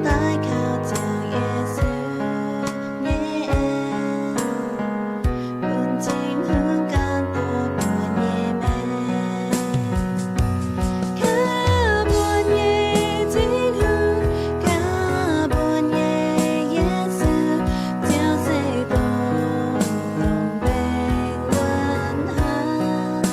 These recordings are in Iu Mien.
daaih kaux ziangx Yesu nyei en, bun Tin-Hungh ganh dorh mbuo nyei maengc. Gaax mbuo nyei Tin-Hungh, gaax mbuo nyei Yesu, ziouc se dongh, dongh mbenc wuonv haic.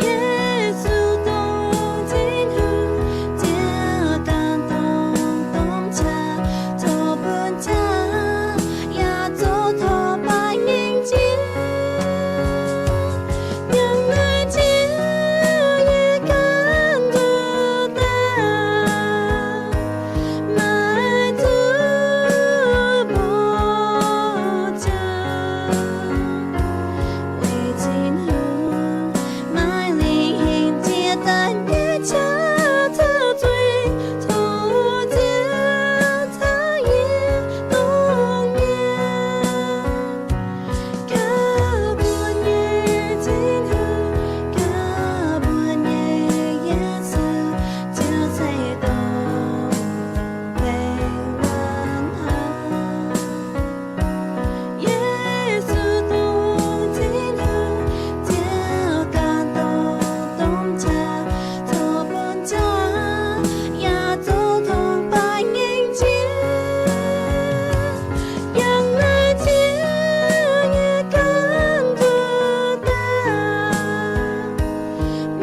Yesu dongh Tin-Hungh, ziouc ganh dongh domh qaqv, tov bun qaqv yaac zoux tov baengh nyei jiex. Yangh naaiv jiex yie ganh nduqc daaih, maiv zuqc mborqv jauv. Weic Tin-Hungh maaih lingh hinc jiex daaih nyei qaqv caux zuiz, tov Ziouv caux yie dongh mienh. Gaax mbuo nyei Tin-Hungh, gaax mbuo nyei Yesu, ziouc se dongh mbenc wuonv haic. Yesu dongh Tin-Hungh, ziouc ganh dongh domh qaqv, tov bun qaqv yaac zoux tov baengh nyei jiex. Yangh naaiv jiex yie ganh nduqc daaih,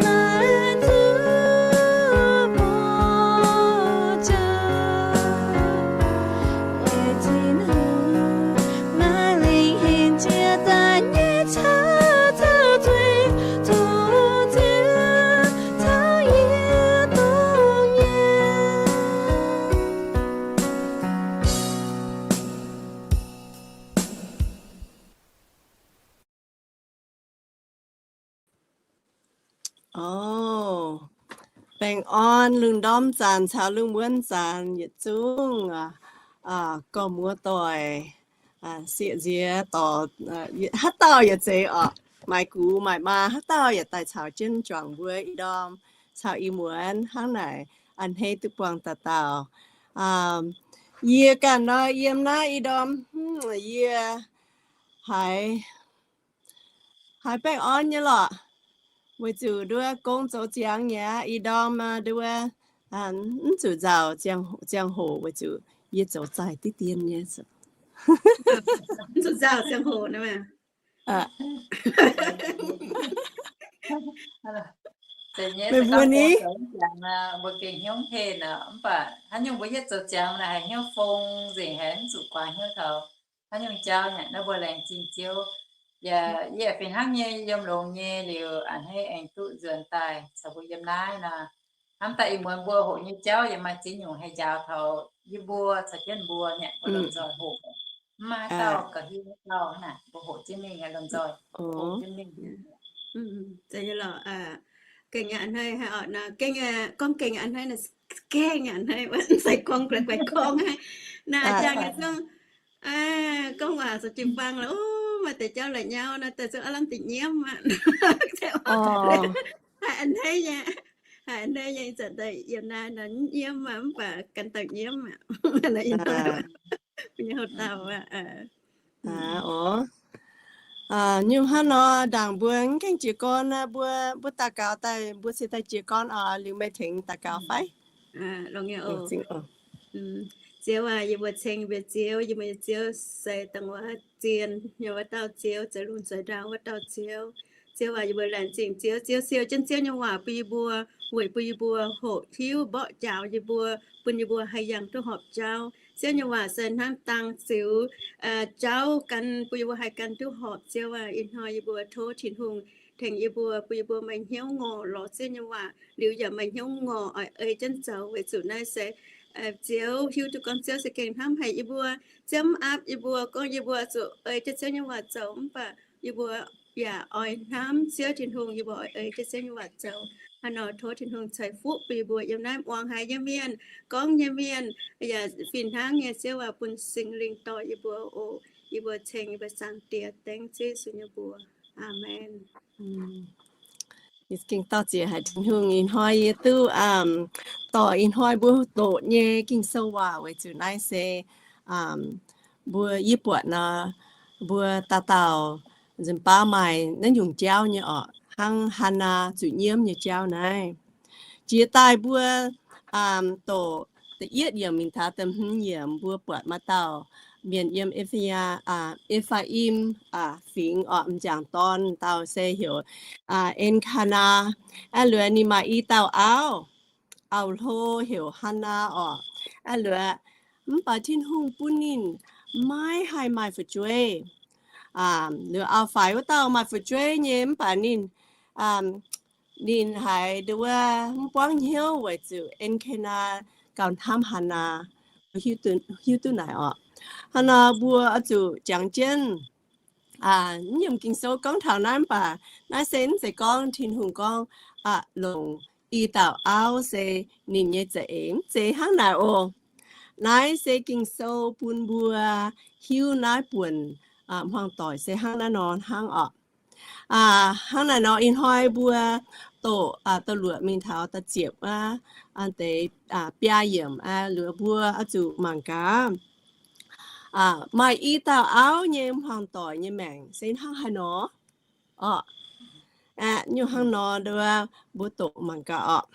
maiv zuqc mborqv jauv. Weic Tin-Hungh maaih lingh hinc jiex daaih nyei qaqv caux zuiz, tov Ziouv caux yie dongh mienh. O, baengh orn lungh ndorm zanc caux lungh wuonv zanc yietc zungv gorx-muoz-doic, sieqv nziex dorc, haaix dauh yaac zeiz orqc, maaic gux maaic maa haaix dauh yaac daaih caux jienv juangc mbuo i ndorm caux i muonz hnangv naaic a'hneiv duqv buangh dauh dauh. Yie ganh nor yiem naaiv i ndorm, yie haiz, haiz baengh orn nyei lorqc, weic zuqc nduov gong zoux ziangx nyei aqv. I ndorm nduov mv zuqc nzauh ziangh hoc weic zuqc yie zoux zaih diqv dien nyei. Mv zuqc nzauh ziangh hoc. Meih mbuo ni, mbuo gengh hnyouv heh nor, mv baac haaix nyungc mbuo yietv zoux ziangx naaic haiz hnyouv fong nzengc, haiz mv zuqc guaax hnyouv taux haaix nyungc jauv nyei. Naaiv mbuo laengz zingh Ziouv. Yaac yie fih hnangv nyei yiem longx nyei liuz a'hneiv aengx duqv nzuonx daaih caux mbuo yiem naaiv nor. Hnamv daaih ih muonz mbuo hoqc nyei jauv yaac maaih ziex nyungc haih njaaux taux yie mbuo caux jienv mbuo nyei, mbuo lomh nzoih hoqc. Mv maaih haaix dauh ga'hlen haaix dauh naaic, mbuo hoqc jienv mingh lomh nzoih, hoqc jienv mingh. Gengh a'hneiv haic orqc, gorngv gengh a'hneiv, gengh a'hneiv, mv zeiz gorngv guaix gorngv haic. Naaiv jangx nyei zungv gorngv waac zoux jiu-baang lorqc, maaih deix jauv la'nyauv naaiv daaih zungv aav lamh deix nyiemv aqv. Haiz a'hneiv nyei, haiz a'hneiv nyei, zanc daaih yiem naaiv nor nyiemv aqv, mv baac gan dauh nyiemv aqv. Mbuo nyei houx dauh aqv. Nyungc hnangv nor ndaangc mbuo mv gaengh jiez gorn, mbuo, mbuo daux gaux daaih, mbuo se daaih jiez gorn oc. Liuz meih tengx daux gaux fai? Ziouv aac, yie mbuo ceng mbuo Ziouv, yie mbuo nyei Ziouv se dongh wuov zien nyei wuov dauh Ziouv, zeix lungh zeix ndau wuov dauh Ziouv. Ziouv aac, yie mbuo laengz zingh Ziouv. Ziouv siou jienv Ziouv nyei waac bun yie mbuo, weic bun yie mbuo hoqc hiuv mborqv njaaux yie mbuo, bun yie mbuo haih yangh duqv horpc jauv. Ziouv nyei waac se hnangv dang ziux jauv gan, bun yie mbuo haih gan duqv horpc. Ziouv aac, ih hnoi yie mbuo tov Tin-Hungh tengx yie mbuo, bun yie mbuo maaih hnyouv ngorc lorz Ziouv nyei waac, liuz yaac maaih hnyouv ngorc oix ei jienv zoux. Weic zuqc naaiv se Ziouv hiuv duqv gorngv Ziouv se gengh hnamv haic yie mbuo. Ziouv mv aapv yie mbuo gorngv yie mbuo zuqc ei jienv Ziouv nyei waac zoux, mv baac yie mbuo yaac oix hnamv Ziouv Tin-Hungh, yie mbuo oix ei jienv Ziouv nyei waac zoux. Hnangv nor tov Tin-Hungh ceix fuqv bun yie mbuo yiem naaiv muangx haiz nyei mienh, gorngv nyei mienh, yaac fih hnangv nyei Ziouv aac, bun Singx Lingh dorh yie mbuo oc. Yie mbuo ceng yie mbuo Zaangc Diex dengv Ziouv Yesu nyei mbuox. Aamen. Ging-Dor ziec haic Tin-Hungh. Ih hnoi yie duqv dorh ih hnoi mbuo doqc nyei Ging-Sou waac weic zuqc naaiv se mbuo yie buatc nor, mbuo dauh dauh nzunc baav maaih naaiv nyungc jauv nyei orqc, hnangv Hannaa zuqc nyiemv nyei jauv naaiv. Jiex daaih mbuo doqc da'yietv yiemc mingh taux da'hmz yiemc, mbuo buatc maaih dauh mienh yiem E^fe^yaa, E^faa^im Fingx orqc, m'jangc dorn dauh se heuc En^kaa^naa. Aah, luoqc ninh maaih i dauh auv, auv-hlo heuc Hannaa orqc. Aah, luoqc, mv baac Tin-Hungh bun ninh maiv haih maaih fu'jueiv. Luoqc auv-faix wuov dauh maaih fu'jueiv nyei, mv baac ninh, ninh haiz nduov mv buangv hnyouv weic zuqc En^kaa^naa gauh hnamv Hannaa. Hiuv duqv naaic orqc. Hnangv nor mbuo oix zuqc jangx jienv, mv yiem Ging-Sou gorngv taux naaiv, mv baac naaiv se mv zeiz gorngv Tin-Hungh gorngv longc i dauh auv se ninh nyei za'eix, mv zeiz hnangv naaic oc. Naaiv se Ging-Sou bun mbuo hiuv naaiv buonc hmuangx-doic se hnangv naaiv nor hnangv orqc. Hnangv naaic nor ih hnoi mbuo doqc da'luoqc mingh taux da'ziepc wuov deix biaa yiemc, luoqc mbuo oix zuqc mangc gaax maaih i dauh auv nyei hmuangx-doic nyei maengc se hnangv haaix nor orqc. Nyungc hnangv nor nduov mbuo doqc mangc gaax orqc.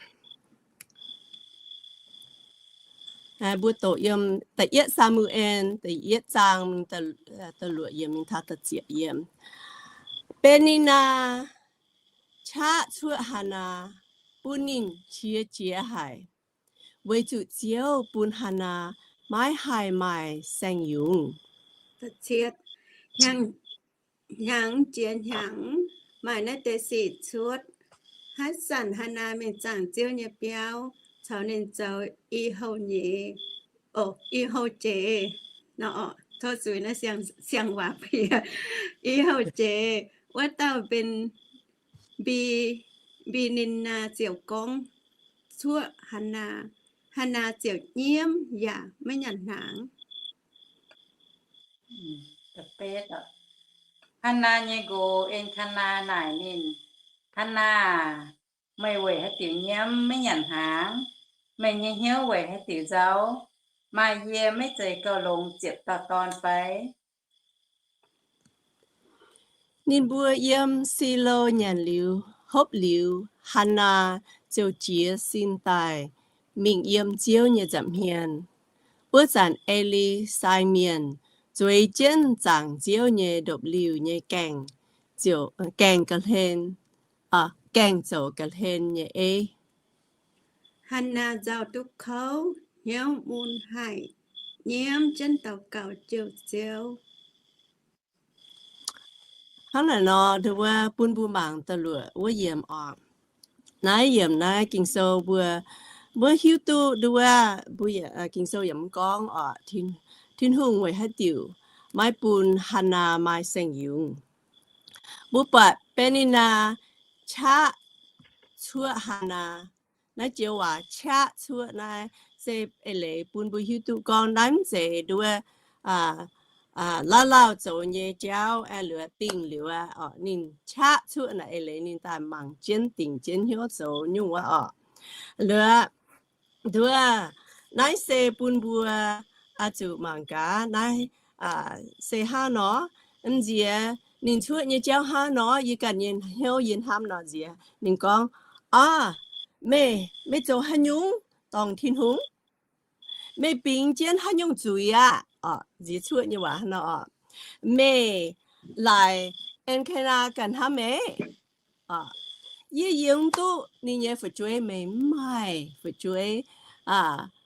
Mbuo doqc yiem da'yietv Saa^mu^en da'yietv zaang da'luoqc yiemc mingh taux da'ziepc yiemc. Be^ni^naa qaqv cuoqv Hannaa, bun ninh qiex jiez haic, weic zuqc Ziouv bun Hannaa maiv haih maaih saeng-yungz. Hnyangx jiex hnyangx, maaih naaiv deix sic cuotv. Haaix zanc Hannaa mingh zaangc Ziouv nyei biauv caux ninh zoux i houv nyeiz, i houv jeiz, tov zuiz naaiv siang-waac bieqc, i houv jeiz wuov dauh benx Mbi, Mbi^ni^naa ziouc gorngv cuoqv Hannaa. Hannaa ziouc nyiemv yaac maiv nyanc hnaangx. Hannaa nyei nqox En^kaa^naa naaic ninh, Hannaa, meih weic haaix diuc nyiemv maiv nyanc hnaangx? Meih nyei hnyouv weic haaix diuc nzauh? Maaih yie maiv zeiz gauh longx ziepc dauh dorn fai? Ninh mbuo yiem Silo nyanc liuz hopv liuz, Hannaa ziouc jiez sin daaih mingh yiem Ziouv nyei nza'hmien. Wuov zanc E^li sai mienh zueiz jienv zaangc Ziouv nyei ndopv-liuh nyei gaengh, ziouc gaengh ga'hlen, gaengh zoux ga'hlen nyei ei. Hannaa nzauh duqv kouv, hnyouv mun haic, nyiemv jienv daux gaux jouh Ziouv. Hnangv naaic nor, nduov bun mbuo mangc da'luoqc wuov yiemc orqc. Naaiv yiemc naaiv Ging-Sou mbuo, mbuo hiuv duqv nduov, mbuo, Ging-Sou yaac mv gorngv orqc, Tin-Hungh weic haaix diuc maiv bun Hannaa maaih saeng-yungz. Mbuo buatc Be^ni^naa qaqv cuoqv Hannaa. Naaiv joux waac qaqv cuoqv naaiv se eix leiz bun mbuo hiuv duqv gorngv naaiv mv zeiz nduov laav lauh zoux nyei jauv aeqv, liuz dingh liuz aqv orqc. Ninh qaqv cuoqv naaic eix leiz ninh daaih mangc jienv dingc jienv hnyouv zoux nyungc wuov orqc. Liuz nduov, naaiv se bun mbuo zuqc mangc gaax naaiv se hnangv nor. Mv nziex ninh cuoqv nyei jauv hnangv nor, yie ganh nyei hnyouv yie hnamv nor nziex ninh gorngv, Aa, meih, meih zoux haaix nyungc dorngc Tin-Hungh? Meih bingx jienv haaix nyungc zuiz aqv? Orqc, nziex cuoqv nyei waac hnangv nor orqc. Meih laaic En^kaa^naa ganh hnamv meih? Yie yiem duqv ninh nyei fu'jueiv, meih mv maaih fu'jueiv.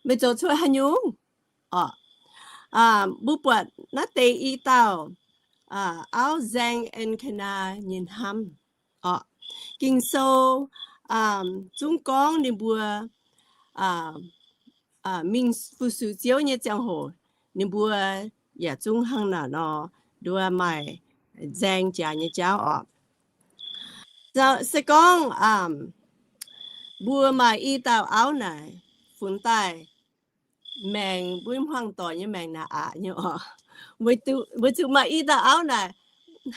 Meih zoux cuoqv haaix nyungc? Orqc, mbuo buatc naaiv deix i dauh auv nzaeng En^kaa^naa nyei hnamv. Orqc, Ging-Sou zungv gorngv ninh mbuo mingh fu-sux Ziouv nyei ziangh hoc, ninh mbuo yaac zungv hnangv naaic nor, nduov maaih nzaeng jaax nyei jauv orqc. Se gorngv mbuo maaih i dauh auv naaic, funx daaih maengc mbuo hmuangx-doic nyei maengc naaic aqc nyei orqc. Weic zuqc maaih i dauh auv naaic,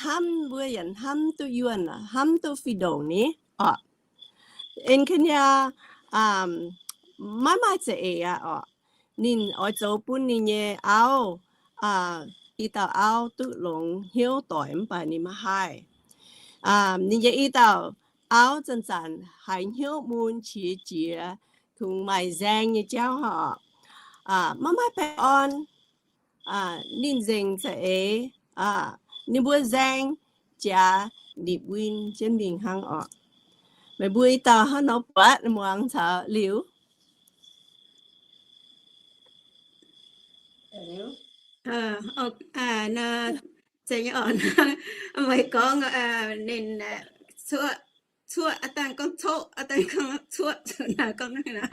hnamv mbuo yaac hnamv duqv yuonh, hnamv duqv fih ndongc ni orqc. Engineer maiv maaih za'eix aqv orqc. Ninh oix zoux bun ninh nyei auv, i dauh auv duqv longx hnyouv doic mv baac ninh maiv haih. Ninh nyei i dauh auv zanc-zanc haiz hnyouv mun qiex jiez, kungx maaih nzaeng nyei jauv orqc. Maiv maaih baengh orn, ninh nzengc za'eix, ninh mbuo nzaeng jaax nipc win jienv mingh hnangv orqc. Meih mbuo i dauh hnangv nor buatc muangx caux liuz. Meih gorngv ninh cuoqv, cuoqv, aa dangh gorngv coqv, aa dangh gorngv cuoqv, zuqc naaic gorngv naaiv nor.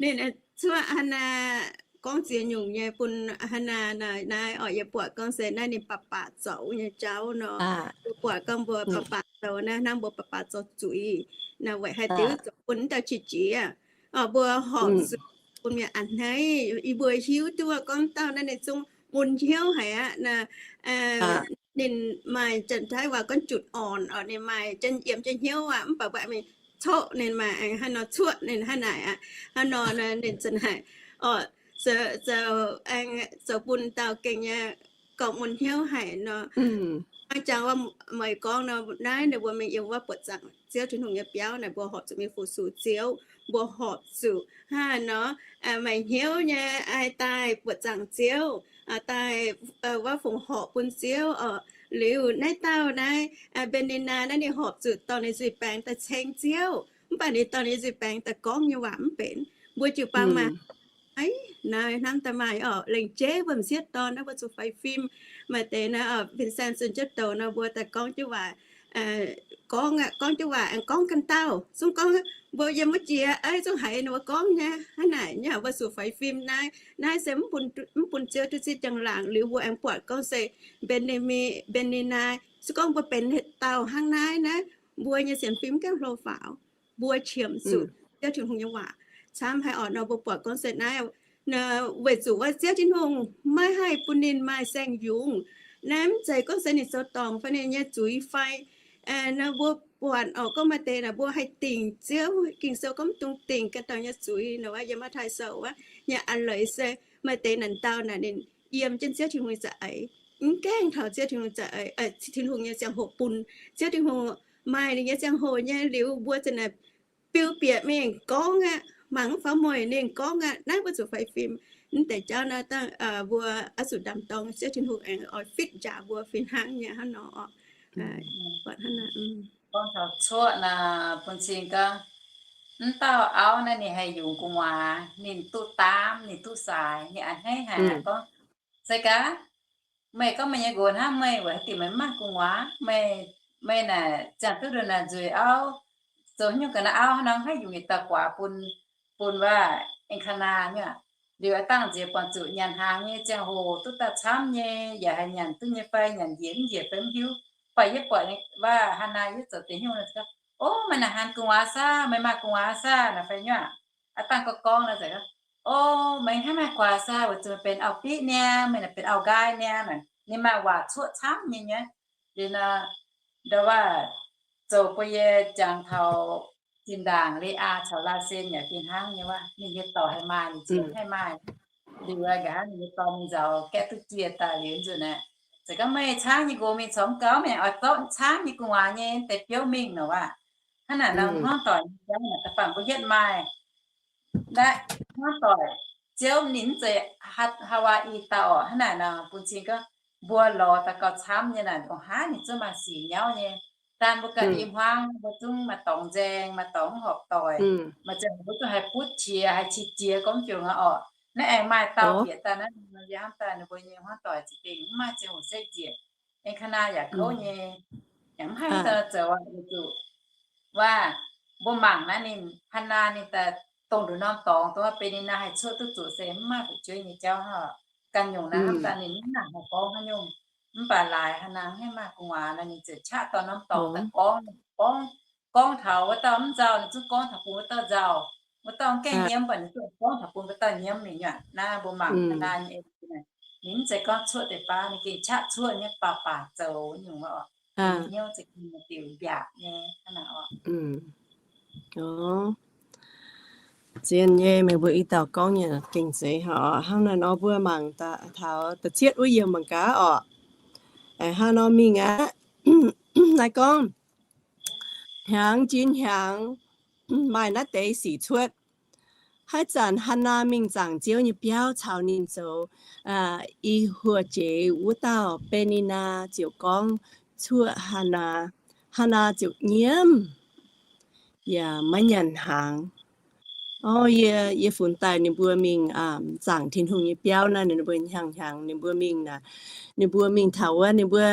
Ninh cuoqv hnangv naaiv gorngv ziex nyungc nyei bun hnangv naaiv naaic, naaiv orqc, yie buatc gorngv se naaiv ninh baac baac zoux nyei jauv nor. Yie buatc gorngv mbuo baac baac zoux naaiv, hnangv mbuo baac baac zoux zuiz naaic, weic haaix diuc zoux bun wuov dauh qiex jiez, mbuo horpc zuqc bun mienh a'hneiv, yie mbuo hiuv duqv gorngv dauh naaiv ninh zungv mun hnyouv haic aqv. Ninh maaih janx-taiv waac gorngv จุดอ่อน orqc, ninh maaih jienv yiem jienv hnyouv aqv, mv baac mbuo mingh coqv ninh, maaih hnangv nor cuoqv ninh hnangv naaic aqv. Hnangv nor ninh zanc naaic orqc, zoux, zoux bun dauh gengh nyei gorngv mun hnyouv haic nor. Hnangv jangx meih gorngv nor, naaiv ninh mbuo mingh yiem wuov buoqc zaangc Ziouv Tin-Hungh nyei biauv naaic, mbuo horpc zuqc mingh fu-sux Ziouv. Mbuo horpc zuqc hnangv nor maaih hnyouv nyei daaih buoqc zaangc Ziouv, daaih wuov fongc horc bun Ziouv orqc. Liuz naaiv dauh naaiv Mbenc^ni^naa naaiv ninh horpc zuqc dorh ninh nzuih baengx daaih ceng Ziouv, mv baac ninh dorh ninh nzuih baengx daaih gorngv nyei waac mv benx. Mbuo jiu-baang maaih naaiv hnamv daaih maaih orqc, lengc jeiv mbuo m'sieqv dorn naaiv mbuo zuqc faix fim. Maaih deix naaiv fin-saeng zunh jienv douc nor mbuo daaih gorngv jienv waac, gorngv, gorngv jienv waac aengx gorngv ganh dauh zungv gorngv, mbuo yiem wuov jiex ei zungv haiz ninh mbuo gorngv nyei hnangv naaic nyei. Mbuo zuqc faix fim naaiv, naaiv se mv bun Ziouv duqv zipv njang-laangc. Liuz mbuo aengx buatc gorngv se Mbenc^ni, Mbenc^ni^naa, se gorngv mbuo benx dauh hnangv naaiv naaiv, mbuo nyei sienx fim mv gaengh hlo faaux. Mbuo qiemx zuqc Ziouv Tin-Hungh nyei waac camv haaix orqc nor, mbuo buatc gorngv se naaiv weic zuqc wuov Ziouv Tin-Hungh maiv haih bun ninh maaih saeng-yungz. Naaiv mv zeiz gorngv se ninh zoux dorngc fai ninh nyei zuiz fai nor, mbuo buatc orqc gorngv maaih deix naaic mbuo haih dingc Ziouv, Ging-Sou gorngv mv dungx dingc ganh dauh nyei zuiz nor. Wuov yiem Matv^taai Sou wuov nyei a'leiz se maaih deix naaic ndau naaic ninh yiem jienv Ziouv Tin-Hungh nyei za'eix, mv gaengh taux Ziouv Tin-Hungh za'eix, Tin-Hungh nyei ziangh hoc bun. Ziouv Tin-Hungh maaih ninh nyei ziangh hoc nyei liuz mbuo zanc naaic biu bieqc mingh gorngv aqv, mangc mv faaux mueic ninh gorngv aqv, naaiv mbuo zuqc faix fim. Mv deix jauv naaiv dangh mbuo oix zuqc ndaam-dorng Ziouv Tin-Hungh aengx oix fitv njaaux mbuo fih hnangv nyei hnangv nor. Gorngv taux cuoqv naaic bun cing gaax, mv dauh auv naaiv ninh haih yungz gu'nguaaz, ninh duqv daamv, ninh duqv saaix, ninh a'hneiv haic gorngv, se gaax, meih gorngv meih nyei nqox hnangv, meih weic haaix diuc meih mv maaih gu'nguaaz? Meih, meih naaic ziangh duqv ndongc naaic nzueic auv, zoux haaix nyungc ga'naaiv auv hnangv nor haih yungz yietc dauh guaax bun, bun wuov Eng^kaa^naa nyei aqv. Liuz aav dangh nziex buatc zuqc nyanc hnaangx nyei ziangh hoc duqv daaih camv nyei, yaac haih nyanc duqv nyei fai nyanc njiec mv njiec fai mv hiuv. Baac yie buatc wuov Haanaa yie zoux deix nyungc, o, meih naaic haih gu'nguaaz saah, meih maaih gu'nguaaz saah naaic fai nyei aqv. Aav dangh gorngv gorngv naaic, o, meih hnangv maaih guaax saah, weic zuqc meih benx auv-biqv niaa, meih naaic benx auv-nqaai niaa naaic. Ninh maaih waac cuoqv camv nyei nyei. Liuz nor, ndau wuov zoux bun yie jangx taux zinh ndaangc Le^aa caux Laa^sen yaac fih hnangv nyei wuov, ninh nyei dorc haih maaih, ninh ziex haih maaih. Liuz nqa'haav ninh nyei dorn mingh nzaaux gaeqv duqv jiex daaih liuz nzunc aeqv, se gorngv meih caangv nyei nqox mingh corc mv gaux, meih oix zorqv caangv nyei gu'nguaaz nyei deix biouv mingh nor wuov. Hnangv naaic nor hmuangv doic nyei jauv naaic da'faanh mbuo hietv maaih. Naaiv hmuangv doic, Ziouv ninh mv zeiz Haawaa^i dauh orqc. Hnangv naaic nor bun cing gorngv mbuo lorz daaih gauh camv nyei naaic, ong-haav ninh zungv maaih sic nyauv nyei. Daan mbuo ganh i hmuangv mbuo zungv maaih dorngx nzaeng, maaih dorngx mv horpc doic, maaih ziangh hoc mbuo zungv haih butv qiex, haih qiex jiez gorngv fiuv aqv orqc. Naaiv aengx maaih dauh bieqc daaih naaiv, yie hnamv daaih ninh mbuo nyei hmuangv doic za'gengh mv maaih ziangh hoc setv njiec. Eng^kaa^naa yaac kouv nyei, yaac mv haih daaih zoux aqv. Weic zuqc waac mbuo mangc naaiv ninh, Haanaa ninh daaih dongh nduqc norm dorngx, dongh wuov Mbenc^ni^naa haih cuoqv duqv zuqc se mv maaih fu'jueiv nyei jauv hnangv. Ganh nyungc naaiv hnamv daaih ninh mv nangc haih gorngv haaix nyungc. Mv baac laaix Haanaa mv haih maaih gu'nguaaz nor, ninh ziouc qaqv dorh norm dorngx daaih gorngv, gorngv, gorngv taux wuov dauh mv nzauh, ninh zungv gorngv taux bun wuov dauh nzauh. Wuov dauh mv gaengh nyiemv, mv baac ninh zungv gorngv taux bun wuov dauh nyiemv mingh nyuoqc. Naaiv mbuo mangc Haanaa nyei, ninh mv zeiz gorngv cuoqv deix baav, ninh gengh qaqv cuoqv nyei, baac baac zoux nyungc oc. Hnyouv za'gengh diuc mbiaauc nyei hnangv naaic oc. Zien nyei, meih mbuo i dauh gorngv nyei gengh zeiz oc. Hnangv naaiv nor mbuo mangc taux da'cietv wuov yiem mangc gaax oc. Hnangv nor mingh aqv. Naaiv gorngv hnyangx jiex hnyangx maaih naaiv deix sic cuotv. Haaix zanc Hannaa mingh zaangc Ziouv nyei biauv caux ninh zoux i huoqv jeiz wuov dauh Mbe^ni^naa ziouc gorngv cuoqv Hannaa. Hannaa ziouc nyiemv yaac maiv nyanc hnaangx. Yie, yie funx daaih ninh mbuo mingh zaangc Tin-Hungh nyei biauv naaiv, ninh mbuo hnyangx-hnyangx ninh mbuo mingh naaic, ninh mbuo mingh taux wuov ninh mbuo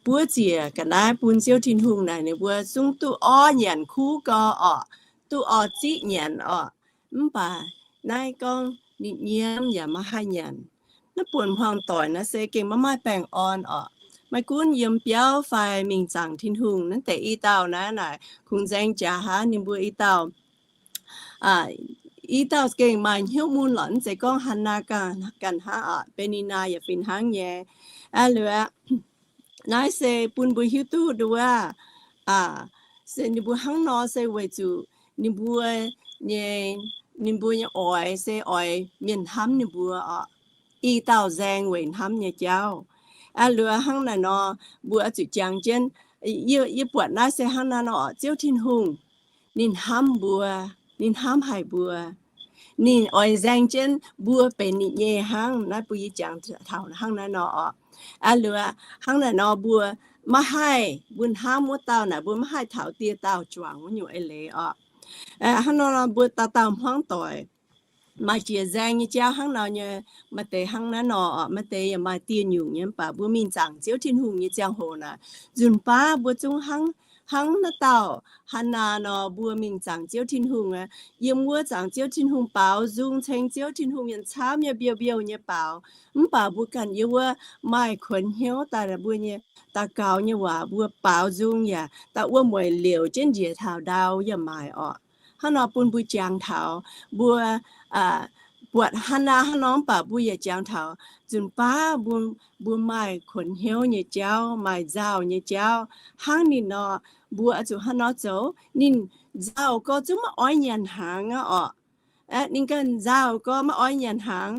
buov ziec ga'naaiv bun Ziouv Tin-Hungh naaic, ninh mbuo zungv duqv orv nyanc kuv gau oc, duqv orv ziqv nyanc oc. Mv baac naaiv gorngv ninh nyiemv yaac maiv haih nyanc. Naaiv buonc hmuangx doic naaiv se gengh maiv maaih baengh orn oc. Maiv gunv yiem biauv fai mingh zaangc Tin-Hungh, naaiv deix i dauh naaiv naaic kungx nzaeng jaax hnangv ninh mbuo i dauh i dauh gengh maaih hnyouv mun lorqc, mv zeiz gorngv Hannaa ganh hnangv oc, Mbe^ni^naa yaac fih hnangv nyei. Aa, liuz aqv, naaiv se bun mbuo hiuv duqv nduov, se ninh mbuo hnangv nor se weic zuqc ninh mbuo nyei, ninh mbuo nyei oix se oix mienh hnamv ninh mbuo oc. I dauh nzaeng weic hnamv nyei jauv. Aa, liuz hnangv naaic nor, mbuo oix zuqc jangx jienv, yie, yie buatc naaiv se hnangv naaiv nor oc, Ziouv Tin-Hungh ninh hnamv mbuo, ninh hnamv haic mbuo. Ninh oix nzaeng jienv mbuo benx ninh nyei hnangv naaiv, bun yie jangx taux hnangv naaiv nor oc. Aa, liuz hnangv naaic nor mbuo maiv haih, mbuo hnamv wuov dauh naaic mbuo maiv haih taux dieh dauh juangc wuov nyungc eix leiz oc. Hnangv nor mbuo dauh dauh hmuangv doic maaih jiex nzaeng nyei jauv hnangv nor nyei. Maaih deix hnangv naaiv nor oc, maaih deix yaac maaih dieh nyungc nyei. Mv baac mbuo mingh zaangc Ziouv Tin-Hungh nyei ziangh hoc naaic, nzunc baav mbuo zungv hnangv, hnangv naaiv dauh Hannaa nor, mbuo mingh zaangc Ziouv Tin-Hungh aqv. Yiem wuov zaangc Ziouv Tin-Hungh baaux nzung ceng Ziouv Tin-Hungh mienh camv nyei mbiouh mbiouh nyei baaux. Mv baac mbuo ganh yiem wuov maaih kuonx hnyouv daaih mbuo nyei daux gaux nyei waac mbuo baaux nzung yaac daaih wuom-mueic liouc jienv njiec taux ndau yaac maaih oc. Hnangv nor bun mbuo jangx taux mbuo buatc Hannaa hnangv nor, mv baac mbuo yaac jangx taux nzunc baav mbuo, mbuo maaih kuonx hnyouv nyei jauv, maaih nzauh nyei jauv. Hnangv ninh nor, mbuo oix zuqc hnangv nor zoux. Ninh nzauh gorx zungv maiv oix nyanc hnaangx aqv oc. Ninh ganh nzauh gorx maiv oix nyanc hnaangx,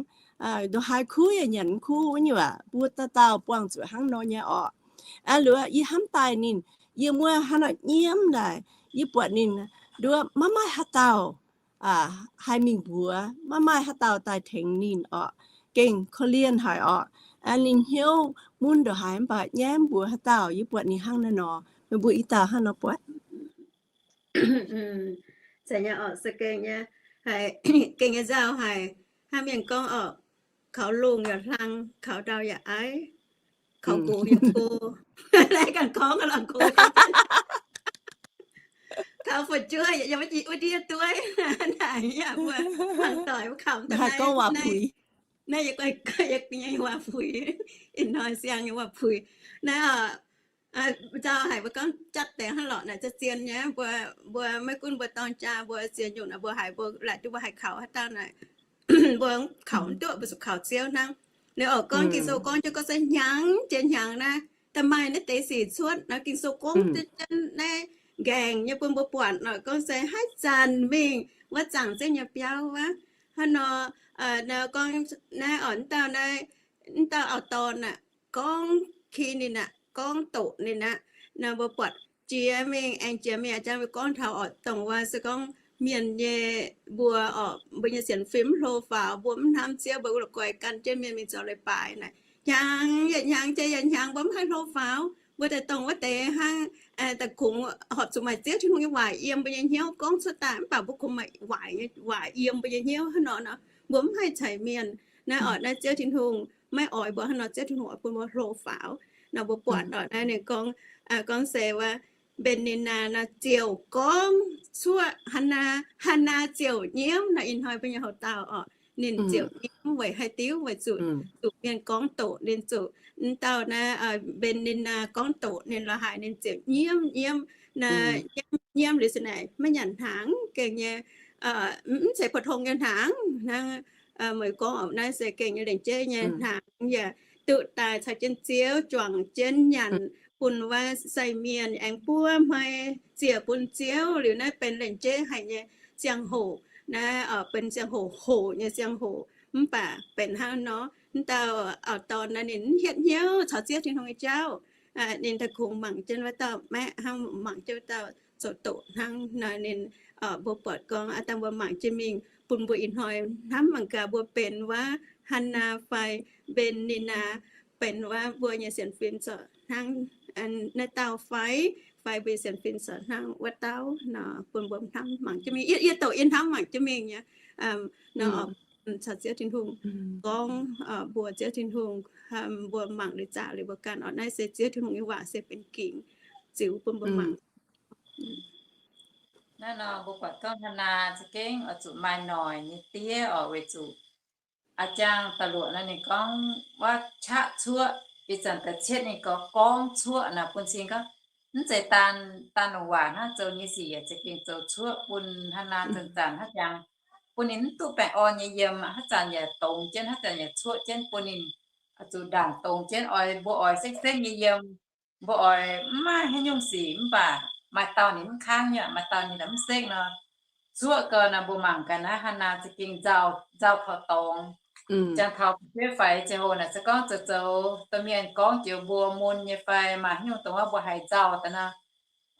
ndongc haaix kuv yaac nyanc mv kuv wuov nyungc aqv. Mbuo dauh dauh buangh zuqc hnangv nor nyei oc. Aa, liuz yie hnamv daaih ninh yiem wuov hnangv nor nyiemv daaih, yie buatc ninh nduov maiv maaih haaix dauh haih mingh mbuox, maiv maaih haaix dauh daaih tengx ninh oc. Gengh korv-lienh haic oc. Ninh hnyouv mun ndongc haaix mv baac nyaiv mv mbuox haaix dauh. Yie buatc ninh hnangv naaiv nor. Meih mbuo i dauh hnangv nor buatc? Gengh nyei nzauh haic. Hnangv mienh gorngv oc, kaux lungh yaac hlang, kaux ndau yaac aiv, kaux gox yaac go. Naaiv ganh gorngv lorqc, gox, kaux fu'jueiv yaac wuov ndiev dueiv. Naaic yaac mbuo mangc doic mbuo kaux naaiv, naaiv yaac waac-puix, ih hnoi siang nyei waac-puix. Naaiv nzauh haic, mbuo gorngv jatv deix hnangv lorqc naaic, zien-zien nyei. Mbuo, mbuo maiv gunv mbuo dorng jaa, mbuo ziex nyungc naaic mbuo haiz, mbuo laaic duqv mbuo haih kaux haaix dauh naaic, mbuo kaux mv duqv, mbuo zuqc kaux Ziouv hnangv. Ninh oix gorngv Ging-Sou gorngv jienv gorngv se hnyangx jiex hnyangx naaiv, da'maaih naaiv deix sic cuotv nor. Ging-Sou gorngv jienv naaiv nqaengc nyei bun mbuo buatc nor, gorngv se haaix zanc mingh wuov zaangc Ziouv nyei biauv wuov, hnangv nor, gorngv naaiv oc, mv dauh naaiv, mv dauh auv-dorn aac, gorngv ki ninh aqv, gorngv doqc ninh aqv. Nor mbuo buatc jiex mingh, aengx jiex mingh a'jang mbuo gorngv taux oc, dongh wuov se gorngv mienh nyei, mbuo oc, mbuo nyei sienx fim mv hlo faaux, mbuo mv hnamv Ziouv, mbuo wuov la'guaih gan jienv mienh mingh zoux leiz-baaix naaic, hnyangx yaac hnyangx jiex yaac hnyangx, mbuo mv haih hlo faaux. Mbuo daaih dongh wuov deix hnangv, daaih kungx horpc zuqc maaih Ziouv Tin-Hungh nyei waac yiem mbuo nyei hnyouv gorngv cuotv daaih, mv baac mbuo kungx maaih waaic nyei waac yiem mbuo nyei hnyouv hnangv nor, mbuo mv haih ceix mienh. Naaiv oc, naaiv Ziouv Tin-Hungh maiv oix mbuo hnangv nor, Ziouv Tin-Hungh oix bun mbuo hlo faaux. Nor mbuo buatc oc, naaiv ninh gorngv, gorngv se wuov, Mbe^ni^naa nor ziouc gorngv cuoqv Hannaa, Hannaa ziouc nyiemv. Nor ih hnoi mbuo nyei hoc dauh oc, ninh ziouc nyiemv weic haaix diuc? Weic zuqc zuqc mienh gorngv doqc ninh, zuqc mv dauh naaiv Mbe^ni^naa gorngv doqc ninh lorz haic, ninh ziouc nyiemv, nyiemv, nyiemv, nyiemv liuz se naaic maiv nyanc hnaangx gengh nyei, mv zeiz pou-tong nyei hnaangx hnangv. Meih gorngv oc, naaiv se gengh nyei lengc jeiv nyei hnaangx, yaac duqv daaih caux jienv Ziouv juangc jienv nyanc, bun wuov sai mienh aengx buov hmei ziec bun Ziouv liuz naaiv benx lengc jeiv haic nyei ziangh hoc, naaiv benx ziangh hoc hoqc nyei ziangh hoc. Mv baac benx hnangv nor, m'dauh auv-dorn naaiv ninh mv hietv hnyouv caux Ziouv Tin-Hungh nyei jauv. Ninh daaih kungx mangc jienv wuov dauh maeqv hnangv, mangc jienv wuov dauh zoux doqc hnangv nor. Ninh, mbuo buatc gorngv aav dangh mbuo mangc jienv mingh bun mbuo ih hnoi hnamv mangc gaax mbuo benx wuov Hannaa fai Mben^ni^naa, benx wuov mbuo nyei sienx fim corc hnangv naaiv dauh fai, fai mbuo nyei sienx fim corc hnangv wuov dauh nor, bun mbuo hnamv mangc jienv mingh. Yie, yie doqc yie hnamv mangc jienv mingh nyei nor, caux Ziouv Tin-Hungh gorngv, mbuox Ziouv Tin-Hungh, mbuo mangc liuz zaah liuz mbuo ganh oc. Naaiv se Ziouv Tin-Hungh nyei waac se benx gingc ziux bun mbuo mangc. Naaiv nor mbuo buatc gorngv Hannaa za'gengh oix zuqc maaih noic nyei diev oc, weic zuqc a'jang da'luoqc nor ninh gorngv wuov qaqv cuoqv, ih zanc da'cietv ninh gorngv gorngv cuoqv naaic bun cing gorngv mv zeiz daan, daan longc waac hnangv, zoux nyei sic yaac za'gengh zoux cuoqv bun Hannaa zanc-zanc haaix jangx, bun ninh mv duqv baengh orn nyei yiem, haaix zanc yaac dongz jienv, haaix zanc yaac cuoqv jienv, bun ninh zuqc ndaanc dongz jienv, oix, mbuo oix sekv-sekv nyei yiem, mbuo oix mv maaih haaix nyungc sic, mv baac maaih dauh ninh mv kangv nyei, maaih dauh ninh mv sekv nor. Cuoqv gau nor mbuo mangc gaax naaiv Hannaa za'gengh nzauh, nzauh taux dorngx. Jangx taux fu'jueiv faix ziangh hoc naaic se gorngv zoux, zoux domh mienh gorngv joux mbuo mun nyei fai maaih haaix nyungc dongh wuov mbuo haiz nzauh daaih nor,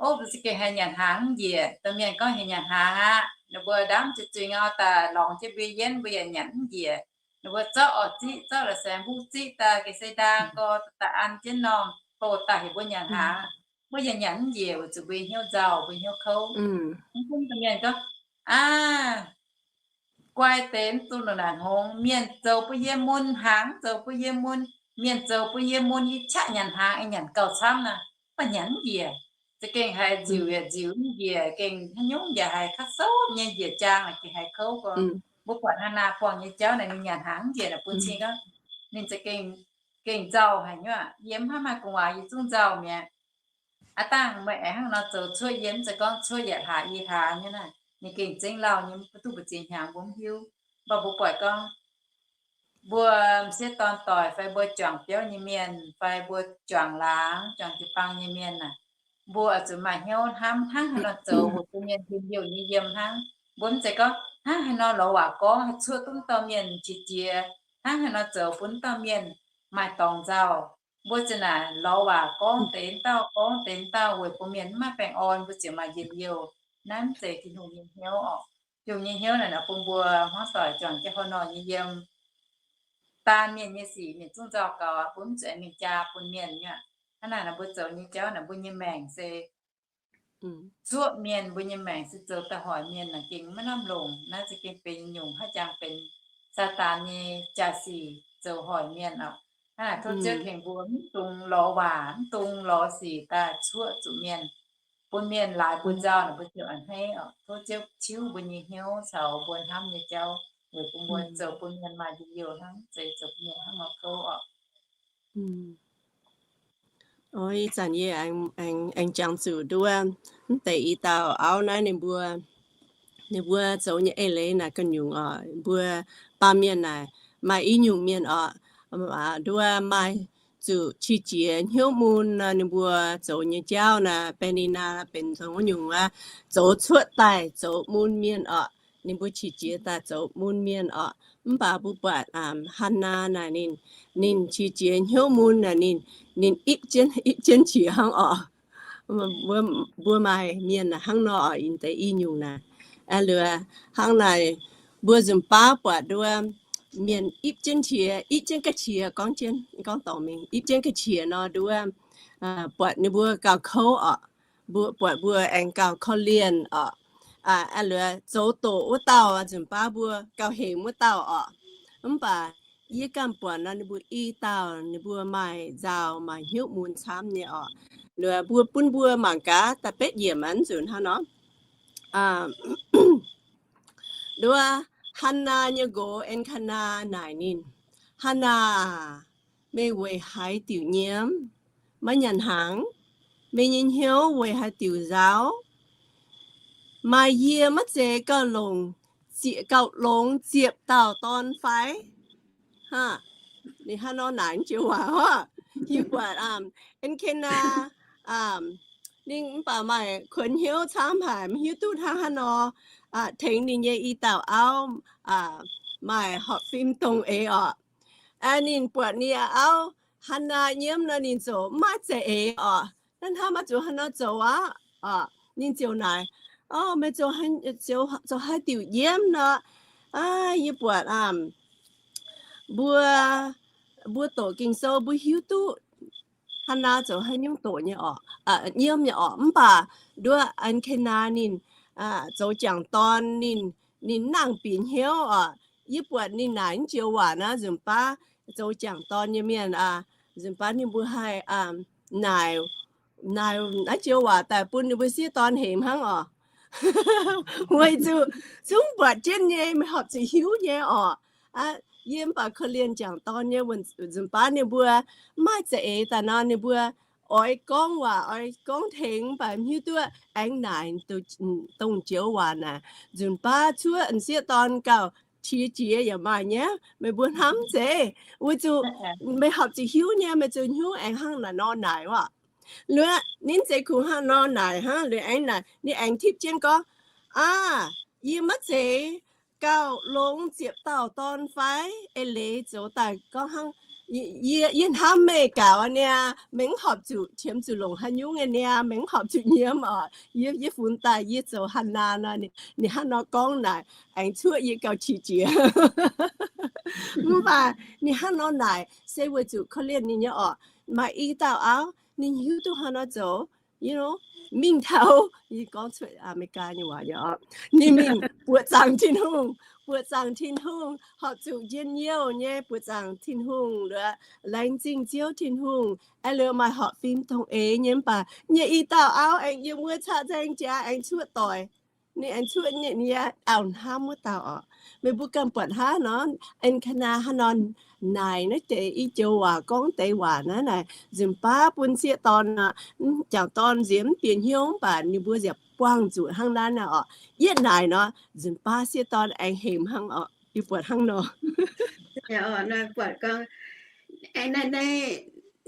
ov, mbuo za'gengh haiz nyanc hnaangx mv njiec. Domh mienh gorngv heuc nyanc hnaangx aqv, ninh mbuo ndaamv zuiz-zuiz ngau daaih lorngx jienv mbuo yienv, mbuo yaac nyanc mv njiec. Ninh mbuo zorqv orv ziqv, zorqv la'saengx mbuv ziqv daaih, ga'sie ndaang gorx daaih an jienv normh bouh daaih heuc mbuo nyanc hnaangx, mbuo yaac nyanc mv njiec weic zuqc mbuo hnyouv nzauh, mbuo hnyouv kouv. Mv gunv domh mienh gorngv, aav, guai deix mv dungx longc naaic hngongx. Mienh zoux bun yie mun, hnaangx zoux bun yie mun. Mienh zoux bun yie mun, yie qaqv nyanc hnaangx, yie nyanc gauh camv naaic, mv baac nyanc mv njiec. Za'gengh haiz nziux yaac nziux mv njiec, gengh haaix nyungc yaac haiz kaav souv nyei njiec jaang, gengh haiz kouv gorx. Mbuo buatc Hannaa buangh nyei jauv naaic, ninh nyanc hnaangx mv njiec naaic bun cing gorngv ninh za'gengh, gengh nzauh haic nyei aqv. Yie mv hnamv maaih gu'nguaaz yie zungv nzauh mi'aqv. Aav dangh meih aengx hnangv nor zoux cuoqv yie, mv zeiz gorngv cuoqv yietc hlaax i hlaax nyei naaic, ninh gengh zengv lauh nyei, mv duqv mbu'ziex hnyangx mbuo mv hiuv. Mv baac mbuo buatc gorngv mbuo m'sieqv dorn doic fai mbuo juangc biauv nyei mienh fai mbuo juangc laangz, juangc jiu-baang nyei mienh naaic, mbuo oix zuqc maaih hnyouv hnamv hnangv haaix nor zoux weic bun mienh njien-youh nyei yiem hnangv. Mbuo mv zeiz gorngv hnangv haaix nor lorz waac gorngv haih cuoqv duqv dauh mienh qiex jiez, hnangv haaix nor zoux bun dauh mienh maaih dorngx nzauh. Mbuo ziouc naaic lorz waac gorngv deix dauh, gorngv deix dauh weic bun mienh mv maaih baengh orn, mbuo ziouc maaih njien-youh. Naaiv mv zeiz Tin-Hungh nyei hnyouv oc. Tin-Hungh nyei hnyouv naaic nor bun mbuo hmuangv doic juangc jienv haaix nor nyei yiem. Daan mienh nyei sic mienh zungv nzauh gaux, mbuo mv zuqc aengx mingh jaa bun mienh nyei aqv. Hnangv naaic nor mbuo zoux nyei jauv naaic, mbuo nyei maengc se zuoqv mienh, mbuo nyei maengc se zoux daaih hoic mienh naaic gengh maiv lamh longc. Naaiv za'gengh benx nyungc haaix jangx benx Saadaan nyei jaa-sic zoux hoic mienh oc. Hnangv naaic tov Ziouv tengx mbuo mv dungx lorz waac, mv dungx lorz sic daaih cuoqv zuqc mienh, bun mienh laaix mbuo nzauh naaic mbuo ziouc a'hneiv oc. Tov Ziouv tiuv mbuo nyei hnyouv caux mbuo hnamv nyei jauv weic bun mbuo zoux bun mienh maaih njien-youh hnangv, mv zeiz zoux bun mienh hnangv nor kouv oc. Ih zanc yie aengx, aengx jangx zuqc nduov mv deix i dauh auv naaiv ninh mbuo, ninh mbuo zoux nyei eix leiz naaic ga'nyungc oc. Mbuo baamh mienh naaic maaih i nyungc mienh oc, nduov maaih zuqc qiex jiez hnyouv mun nor, ninh mbuo zoux nyei jauv naaic, Mben^ni^naa benx zoux wuov nyungc aqv, zoux cuotv daaih zoux mun mienh oc. Ninh mbuo qiex jiez daaih zoux mun mienh oc. Mv baac mbuo buatc Hannaa naaic ninh, ninh qiex jiez hnyouv mun naaic ninh, ninh ipv jienv, ipv jienv qiex hnangv oc. Mbuo, mbuo maaih mienh hnangv nor oc, deix i nyungc naaic. Aa, liuz hnangv naaic, mbuo nzunc baav buatc nduov mienh ipv jienv qiex, ipv jienv ga'qiex, gorngv jienv, gorngv dorngc mingh, ipv jienv ga'qiex nor nduov, buatc ninh mbuo gauh kouv oc. Mbuo buatc mbuo aengx gauh korv-lienh oc. Aa, liuz zoux doqc wuov dauh nzunc baav mbuo gauh hemx wuov dauh oc. Mv baac yie ganh buatc nor ninh mbuo i dauh ninh mbuo maaih nzauh maaih hnyouv mun camv nyei oc. Liuz mbuo bun mbuo mangc gaax da'betv yiemc aqv, nzunc hnangv nor. Nduov Hannaa nyei nqox En^kaa^naa naaic ninh, Hannaa, meih weic haaix diuc nyiemv, maiv nyanc hnaangx? Meih nyei hnyouv weic haaix diuc nzauh? Maaih yie maiv zeiz gauh longx, gauh longx ziepc dauh dorn fai? Hnangv nor naaic jienv waac oc. Yie buatc En^kaa^naa, Ninh mv baac maaih kuonx hnyouv camv haic, mv hiuv duqv hnangv haaix nor tengx ninh nyei i dauh auv maaih horpc fim dongh eix orqc. Ninh buatc ninh auv Hannah nyiemv nor, ninh ziouc mv maaih za'eix orqc. Naaiv hnamv maiv zuqc haaix nor zoux aqv. Ninh ziouc naaic, Meih zoux haaix diuc nyiemv nor? Yie buatc mbuo, mbuo doqc Ging-Sou mbuo hiuv duqv Hannah zoux haaix nyungc doqc nyei orqc, nyiemv nyei orqc. Mv baac nduov Elkanah ninh zoux jangc dorn, ninh, ninh nangc bieqc hnyouv orqc. Yie buatc ninh naaic naaiv joux waac naaiv nzunc baav zoux jangc dorn nyei mienh, nzunc baav ninh mbuo haih naaic, naaic naaiv joux waac daaih bun ninh mbuo sieqv dorn hemx hnangv orqc. Weic zuqc zungv buatc jienv nyei, meih horpc zuqc hiuv nyei orqc. Yie mv baac korv-lienh jangc dorn nyei, nzunc baav ninh mbuo mv maaih za'eix daaih nor, ninh mbuo oix gorngv waac, oix gorngv tengx, mv baac mv hiuv duqv aengx naaic dongh joux waac naaic. Nzunc baav cuotv m'sieqv dorn gauh qiex jiez yaac maaih nyei. Meih mbuo hnamv zeiz, weic zuqc meih horpc zuqc hiuv nyei, meih zuqc hiuv aengx hnangv naaic nor naaic orqc. Liuz ninh zeiz kungx hnangv nor naaic hnangv, liuz aengx naaic ninh aengx tipv jienv gorngv, Aav, yie maiv zeiz gauh longx ziepc dauh dorn fai? Eix leiz zoux daaih gorngv hnangv, Yie, yie hnamv meih gaux niaa, meih mv horpc zuqc qiemx zuqc longc haaix nyungc nyei niaa, meih mv horpc zuqc nyiemv orqc. Yie, yie funx daaih yie zoux Hannah nor. Ninh hnangv nor gorngv naaic aengx cuotv yie gauh qiex jiez. Mv baac ninh hnangv nor naaic se weic zuqc korv-lienh ninh nyei orqc. Maaih i dauh auv ninh hiuv duqv hnangv nor zoux, mingh taux, yie gorngv cuotv Aa^me^li^gaa nyei waac nyei orqc, ninh mingh buoqc zaangc Tin-Hungh, buoqc zaangc Tin-Hungh, horpc zuqc njien-youh nyei buoqc zaangc Tin-Hungh, laengz zingh Ziouv Tin-Hungh, aengx liuz maaih horpc fim dongh eix nyei. Mv baac nyei i dauh auv aengx yiem wuov caqv nzaeng jaax aengx cuotv doic. Ninh aengx cuotv nyei, auv-hnamv wuov dauh orqc. Meih mbuo ganh buatc hnangv nor, Elkanah hnangv nor naaic naaiv deix i joux waac gorngv deix waac naaiv naaic, nzunc baav bun sieqv dorn, jangc dorn nziex mv bieqc hnyouv, mv baac ninh mbuo yaac buangh zuqc hnangv naaiv orqc. Yietv naaic nor, nzunc baav sieqv dorn aengx hemx hnangv orqc. Yie buatc hnangv nor. Buatc gorngv,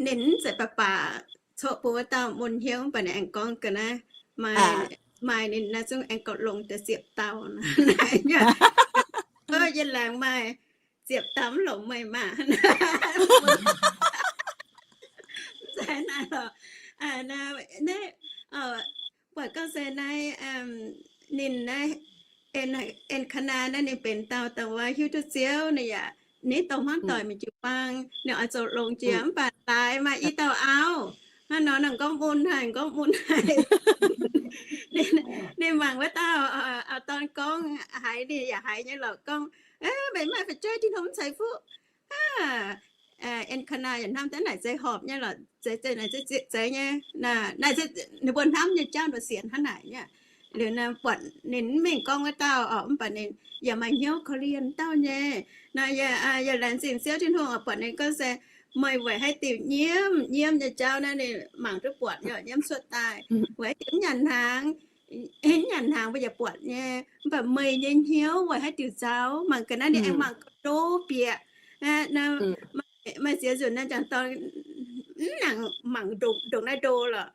ninh mv zeiz baac baac coqv bun wuov dauh mun hnyouv, mv baac ninh aengx gorngv ga'naaiv, maaih, maaih ninh naaiv zungv aengx gorngv longx deix ziepc dauh. Yie laengz maaih ziepc dauh mv longx meih maah. Mv zeiz naaiv lorqc. Buatc gorngv se naaiv, ninh naaiv, Elkanah naaiv ninh benx dauh dongh wuov hiuv duqv Ziouv, ninh yaac nitv dongh hmuangv doic mingh jiu-baang, ninh oix zoux longx jiex, mv baac laaix maaih i dauh auv. Hnangv nor ninh gorngv mun haic, gorngv mun haic. Ninh mangc wuov dauh auv-dorn gorngv haiz, ninh yaac haiz nyei lorqc, gorngv, Meih maaih fu'jueiv, Tin-Hungh mv ceix fuqv. Elkanah yaac hnamv daaih naaic zeiz horpc nyei lorqc, zeiz, zeiz naaic zeiz nyei, naaic ninh mbuo hnamv nyei jauv nor sienx hnangv naaic nyei. Liuz naaiv buatc ninh mv mingh gorngv wuov dauh orqc, mv baac ninh yaac maaih hnyouv korv-lienh dauh nyei. Naaiv yaac laengz zingh Ziouv Tin-Hungh oc, buatc ninh gorngv se meih weic haaix diuc nyiemv, nyiemv nyei jauv naaiv ninh mangc duqv buatc nyei, nyiemv cuotv daaih, weic haaix diuc mv nyanc hnaangx, mv nyanc hnaangx mbuo yaac buatc nyei. Mv baac meih nyei hnyouv weic haaix diuc nzauh, mangc ga'naaiv ninh aengx mangc ga'ndo bieqc. Maaih ziex nzunc naaiv jangc dorn mv nangc mangc ndongc naaiv ndo lorqc.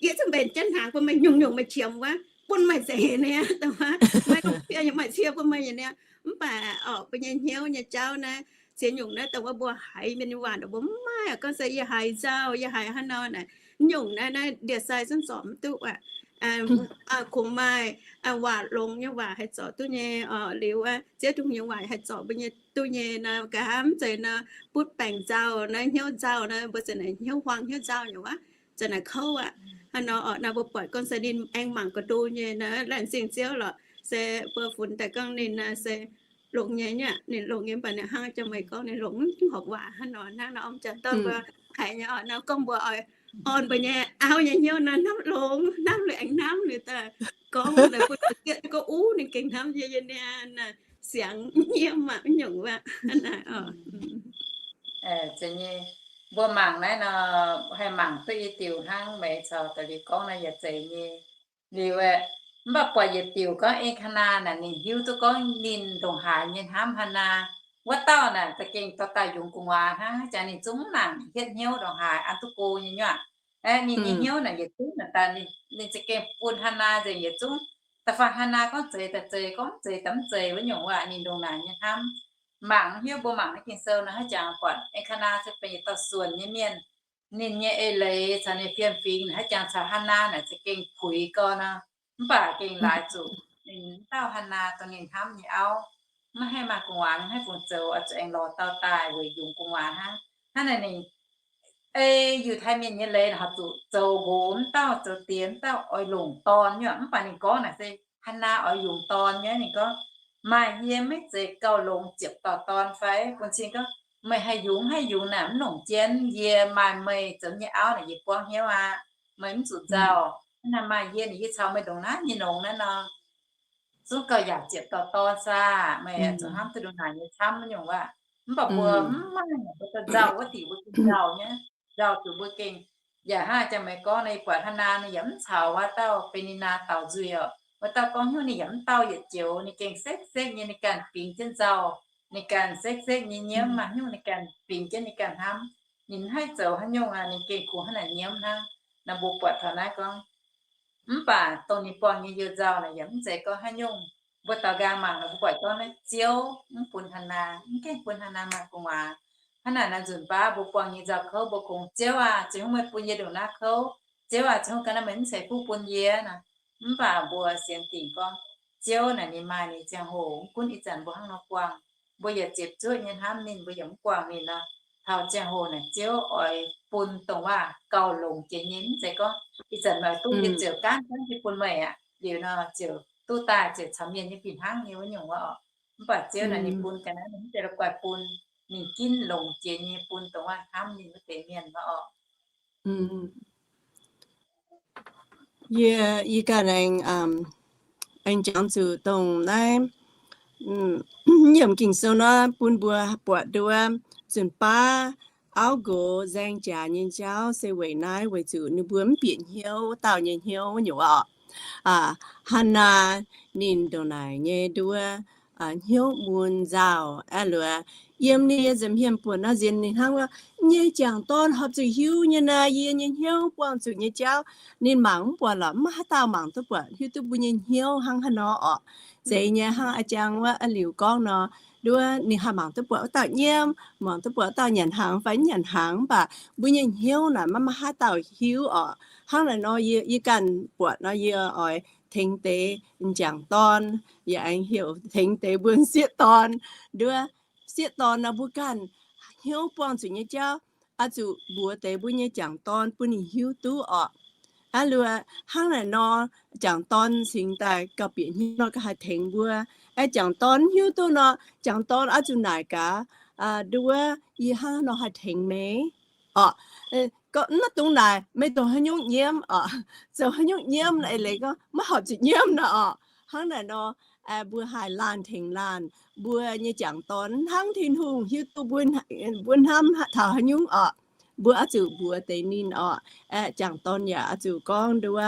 Yie zungv mbenc jienv hnaangx bun meih nyungc-nyungc meih qiemx wuov, bun meih zeix niaa, dongh wuov, meih longc cie nyei, maaih cie bun meih nyei niaa. Mv baac orqc, mbuo nyei hnyouv nyei jauv naaiv, ziex nyungc naaiv dongh wuov mbuo haiz mienh nyei waac, mbuo mv maaih gorngv se yie haiz nzauh, yie haiz hnangv nor naaic. Nyungc naaiv, naaiv ndie-sai zungv zorc mv duqv aqv. Kungx maaih waac longx nyei waac haih zorc duqv nyei orqc. Liuz aqv, Ziouv Tin-Hungh nyei waac haih zorc mbuo nyei duqv nyei nor, nqa'haav mv zeiz nor, butv baengc nzauh naaiv, hnyouv nzauh naaiv, mbuo zanc naaic hnyouv huaang hnyouv nzauh nyei waac, zanc naaic kouv aqv. Hnangv nor orqc, naaiv mbuo buatc gorngv se ninh aengx mangc ga'ndo nyei naaiv, laengz zingh Ziouv lorqc. Se mbuo funx daaih gorngv ninh naaiv se longx nyei nyei, ninh longx nyei, mv baac ninh hnangv jang meih gorngv ninh longx mv horpc waac hnangv nor. Hnangv nor, jangc dorn mbuo haiz nyei orqc, nor gorngv mbuo oix orn mbuo nyei auv nyei hnyouv nor, hnamv longx, hnamv liuz aengx hnamv liuz daaih gorngv daaih bun zieqv gorngv, uv, ninh gengh hnamv yie nyei niaa, siangx nyiemv aqv, mv nyungc aqv. Zeiz nyei, mbuo mangc naaiv nor, haih mangc duqv i diuc hnangv meih caux da'liuz gorngv naaiv yaac zeiz nyei. Liuz aeqv, mv baac buatc yietc diuc gorngv Elkanah naaic ninh hiuv duqv gorngv ninh ndongc haaix nyei hnamv Hannah. Wuov dauh naaic za'gengh dorh daaih yungz gu'nguaaz hnangv, jangx ninh zungv nangc hietv hnyouv ndongc haaix an duqv go nyei nyuoqc. Aeqv, ninh nyei hnyouv naaic yietc zungv naaic daaih ninh, ninh za'gengh bun Hannaa nzengc yietc zungv. Da'faanh Hannaa gorngv zeiz daaih zeiz, gorngv mv zeiz daaih mv zeiz wuov nyungc waac, ninh ndongc naaic nyei hnamv. Mangc hnyouv mbuo mangc naaiv Ging-Sou nor, haaix jangx buatc Elkanaa se benx yietc dauh suonc nyei mienh. Ninh nyei eix leiz caux ninh fiem-fingx naaic haaix jangx caux Hannaa naaic za'gengh puix gau nor, mv baac gengh laaix zuqc ninh dauh Hannaa dongh ninh hnamv nyei auv, maiv haih maaih gu'nguaaz, maiv haih fungc zoux, oix zuqc aengx lorz dauh daaih weic yungz gu'nguaaz hnangv. Hnangv naaic ninh ei Yiutai Mienh nyei leiz horpc zuqc zoux nqox mv dauh, zoux diex mv dauh, oix longc dorn nyei. Mv baac ninh gorngv naaic se Hannaa oix yungz dorn nyei. Ninh gorngv, maaih yie maiv zeiz gauh longx ziepc dauh dorn fai? Bun cing gorngv, meih haih yungz haih yungz naaic, mv longc jienv yie maaih meih zoux nyei auv naaic yie buangv hnyouv aqv. Meih mv zuqc nzauh. Hnangv naaic maaih yie naaic yie caux meih ndongc naaiv nyei longx naaiv nor, zungv gauh yaac ziepc dauh dorn saah? Meih zuqc hnamv duqv ndongc naaic nyei camv nyungc waac. Mv baac mbuo mv maaih, mbuo daaih nzauh wuov diuc mbuo gengh nzauh nyei, nzauh zuqc mbuo gengh yaac hnangv jangx meih gorngv naaic, yie buatc Hannaa ninh yaac mv caux wuov dauh Mbe^ni^naa daux nzuih oc. Wuov dauh gorngv hnyouv ninh yaac mv dauh yietc joux, ninh gengh sekv-sekv nyei, ninh ganh bingx jienv nzauh, ninh ganh sekv-sekv nyei nyiemv, maaih hnyouv ninh ganh bingx jienv ninh ganh hnamv. Ninh haih zoux haaix nyungc aqv, ninh gengh kungx hnangv naaic nyiemv hnangv. Naaiv mbuo buatc taux naaiv gorngv, mv baac dongh ninh buangh nyei you nzauh naaic yaac mv zeiz gorngv haaix nyungc. Mbuo daaux nqaang mangc nor, mbuo buatc gorngv naaiv Ziouv mv bun Hannaa, mv gaengh bun Hannaa maaih gu'nguaaz. Hnangv naaic naaiv nzunc baav mbuo buangh nyei nzauh kouv mbuo kungx, Ziouv aah, Ziouv, haaix nyungc meih bun yie ndongc naaiv kouv? Ziouv aah, Ziouv, ga'naaiv meih mv ceix fuqv bun yie nor. Mv baac mbuo sienx dingc gorngv, Ziouv naaic ninh maaih ninh ziangh hoc. Mv gunv ih zanc mbuo hnangv nor buangh, mbuo yaac ziepc zuoqv nyei hnamv ninh, mbuo yaac mv buangh ninh nor, taux ziangh hoc naaic Ziouv oix bun dongh waac gauh longx jiex nyei. Mv zeiz gorngv ih zanc meih duqv nyei ziouc gaanv gaanv nyei bun meih aqv. Liuz nor ziouc duqv daaih ziouc caux mienh nyei fih hnangv nyei wuov nyungc wuov oc. Mv baac Ziouv naaic ninh bun ga'naaiv ninh mv zeiz la'guaih bun, ninh ginv longx jiex nyei bun dongh waac hnamv ninh wuov deix mienh wuov oc. Yie, yie ganh aengx, aengx jangx zuqc dongh naaiv nyiemc Ging-Sou nor bun mbuo buatc nduov, nzunc baav auv nqox nzaeng jaax nyei jauv se weic naaiv, weic zuqc ninh mbuo mv bieqc hnyouv wuov dauh nyei hnyouv nyei oc. Aa, Hannaa ninh ndongc naaic nyei nduov, hnyouv mun nzauh aeqv, luoqc yiem ninh nyei nza'hmien buonc nor nziex ninh hnangv wuov, nyei jangc dorn horpc zuqc hiuv nyei naaic, yie nyei hnyouv buangh zuqc nyei jauv. Ninh mangc mv buatc lorqc, mv maaih haaix dauh mangc duqv buatc hiuv duqv mbuo nyei hnyouv hnangv haaix nor oc. Zeiz nyei hnangv a'jang wuov a'liuc gorngv nor, nduov ninh haih mangc duqv buatc wuov dauh nyiemv, mangc duqv buatc wuov dauh nyanc hnaangx fai mv nyanc hnaangx, mv baac mbuo nyei hnyouv naaic maiv maaih haaix dauh hiuv oc. Hnangv naaic nor yie, yie ganh buatc nor yie oix tengx deix m'jangc dorn, yie aengx heuc tengx deix mbuo m'sieqv dorn. Nduov, m'sieqv dorn nor mbuo ganh hnyouv buangh zuqc nyei jauv, oix zuqc mbuox deix mbuo nyei m'jangc dorn bun ninh hiuv duqv oc. Aeqv, luoqc hnangv naaic nor, m'jangc dorn cingx daaih gauh bieqc hnyouv nor gauh haih tengx mbuo. Aeqv, m'jangc dorn hiuv duqv nor, m'jangc dorn oix zuqc naaic gaax, nduov, yie hnangv nor haih tengx meih oc. Maiv dungx naaic meih zoux haaix nyungc nyiemv oc. Zoux haaix nyungc nyiemv eix leiz gorngv maiv horpc zuqc nyiemv nor oc. Hnangv naaic nor, mbuo haih laanh tengx laanh. Mbuo nyei m'jangc dorn hnangv Tin-Hungh hiuv duqv mbuo hnamv taux haaix nyungc oc. Mbuo oix zuqc mbuox deix ninh oc. M'jangc dorn yaac oix zuqc gorngv nduov,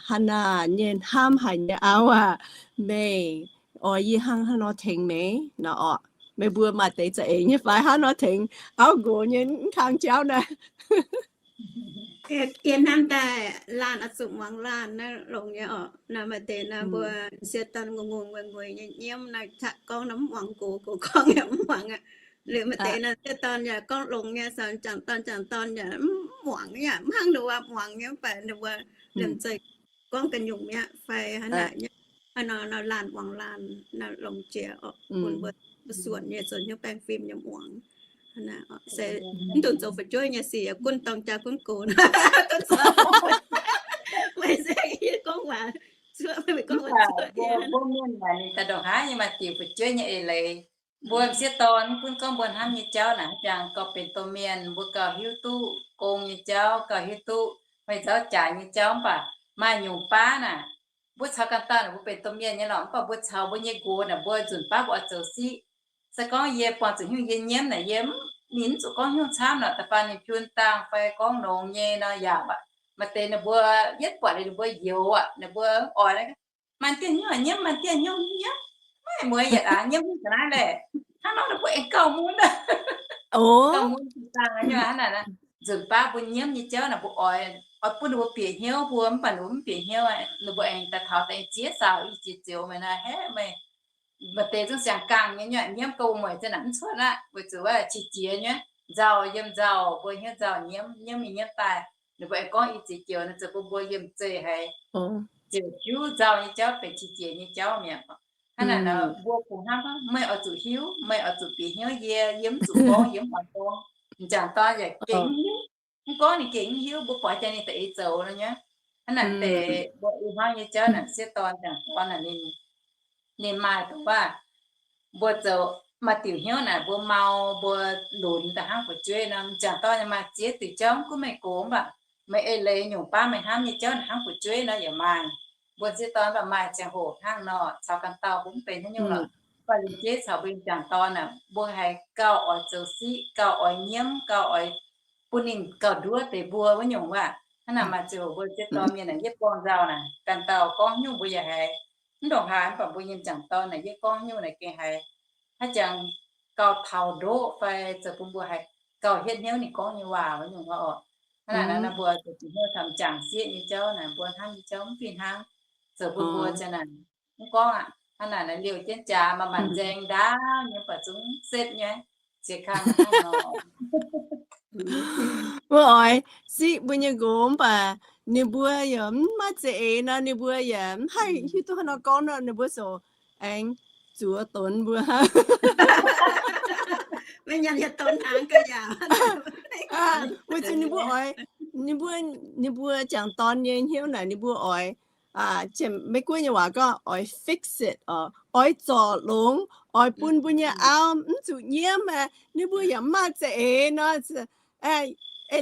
Hannaa nyei hnamv haic nyei auv aah, meih oix yie hnangv haaix nor tengx meih nor oc. Meih mbuo maaih deix za'eix nyei fai hnangv nor tengx auv nqox nyei mv kang jauv naaiv? Yie hnamv daaih laanh oix zuqc muangx laanh naaiv longx nyei oc. Naaiv maaih deix naaiv mbuo m'sieqv dorn ngongh ngongh ngueih ngueih nyei nyiemv naaiv, qaqv gorngv naaiv mv muangx, gox gox gorngv yaac mv muangx aqv. Liuz maaih deix naaiv m'sieqv dorn yaac gorngv longx nyei, m'jangc dorn m'jangc dorn yaac mv muangx, yaac mv hnangv ninh mbuo muangx nyei, mv baac ninh mbuo liemh zeih gorngv ga'nyungc mi'aqv fai hnangv naaic nyei. Hnangv nor, nor laanh muangx laanh naaiv longx jiex oc, bun mbuo suonc nyei, suonc hnyouv baengh fim nyei muangx. Se mv dungx zoux fu'jueiv nyei sic, gunv dorng jaa gunv gox. Meih se gorngv waac cuotv, meih gorngv waac cuotv. Mbuo mienh naaic ninh daaih ndongc haaix nyei maaih diuc fu'jueiv nyei eix leiz. Mbuo m'sieqv dorn mv gunv gorngv mbuo hnamv nyei jauv naaic, haaix jangx gauh benx domh mienh, mbuo gauh hiuv duqv gong nyei jauv, gauh hiuv duqv meih nzauh jaaix nyei jauv. Mv baac maaih nyungc baav naaic, mbuo caux ganh dauh naaic mbuo benx domh mienh nyei lorqc, mv baac mbuo caux mbuo nyei nqox naaic mbuo nzunc baav mbuo oix zoux siqv. Se gorngv yie buangh zuqc hnyouv yie nyiemv naaic, yie mv, ninh mv zuqc gorngv hnyouv camv nor, da'faanh ninh jun dangh fai gorngv longx nyei nor yaac, maaih deix ninh mbuo yietv buatc liuz ninh mbuo youx aqv, ninh mbuo oix naaiv, maaih dieh hnyouv nyiemv, maaih dieh hnyouv nyiemv, maiv mueiz yietc aqv, nyiemv ga'naaiv laeh. Hnangv nor ninh mbuo aengx gauh mun, gauh mun jun dangh nyei hnangv naaic. nzunc baav mbuo nyiemv nyei jauv naaic mbuo oix, oix bun ninh mbuo bieqc hnyouv mbuo, mv baac ninh mbuo mv bieqc hnyouv, ninh mbuo aengx daaih taux deix ziex zaux i ziex ziouc meih naaic, heh, meih, maaih deix zungv siang gangh nyei nyuoqc nyiemv gouv mueic zinh naaic mv cuotv aqv, weic zuqc qiex jiez nyei, nzauh yiem nzauh, mbuo hnyouv nzauh nyiemv, nyiemv mingh nyiemv daaih. Ninh mbuo aengx gorngv i ziex ziouc naaic zoux bun mbuo yiem zeiz haiz ziouc hiuv nzauh nyei jauv benx qiex jiez nyei jauv mi'aqv. Hnangv naaic nor mbuo kungx hnamv, meih oix zuqc hiuv, meih oix zuqc bieqc hnyouv yie, yie mv zuqc gorngv, yie mv oix gorngv. M'jangc dorn yaac gengh mv hiuv, mv gorngv ninh gengh mv hiuv, mbuo buatc jangx ninh da'eix zoux nor nyei. Hnangv naaic deix mbuo i hnoi nyei jauv naaic sieqv dorn, m'jangc dorn naaic ninh, ninh maaih dongh baav mbuo zoux maaih diuc hnyouv naaic mbuo mau, mbuo lunx daaih hnangv fu'jueiv nor. M'jangc dorn yaac maaih ziex diuc jauv mv gunv meih gox mv baac meih eix leiz nyungc baav meih hnamv nyei jauv naaic hnangv fu'jueiv nor yaac maaih. Mbuo sieqv dorn mv baac maaih ziangh hoc hnangv nor caux ganh dauh mbuo mv benx haaix nyungc lorqc. Mv baac liemh jeiv caux mbuo nyei m'jangc dorn naaic mbuo haiz gauh oix zoux siqv, gauh oix nyiemv, gauh oix bun ninh gauh nduov deix mbuo wuov nyungc waac. Hnangv naaic maaih ziangh hoc mbuo sieqv dorn mienh naaic yietv buangh nzauh naaic ganh dauh gorngv nyungc mbuo yaac haiz mv ndongc haaix, mv baac mbuo nyei m'jangc dorn naaic yietv gorngv nyungc naaic gengh haiz haaix jangx gauh taux ndoqv fai zoux bun mbuo haiz gauh hietv hnyouv ninh gorngv nyei waac wuov nyungc oc. Hnangv naaic nor mbuo zoux bieqc hnyouv taux m'jangc sieqv nyei jauv naaic mbuo hnamv nyei jauv mv fih hnangv, zoux bun mbuo ziang naaic mv gorngv aqv. Hnangv naaic nor liouh jienv jaax maaih maanc nzaeng ndaauv nyei, mv baac zungv setv nyei, ziex kang hnangv nor. Mbuo oix siqv mbuo nyei nqox mv baac ninh mbuo yaac mv maaih za'eix nor, ninh mbuo yaac mv haih hiuv duqv haaix nor gorngv nor, ninh mbuo ziouc aengx zuov donx mbuo. Weic zuqc ninh mbuo oix, ninh mbuo, ninh mbuo m'jangc dorn nyei hnyouv naaic ninh mbuo oix, Meiv Guoqv nyei waac gorngv oix fix it oc, oix zorc longx, oix bun mbuo nyei auv mv zuqc nyiemv aqv. Ninh mbuo yaac mv maaih za'eix nor, eix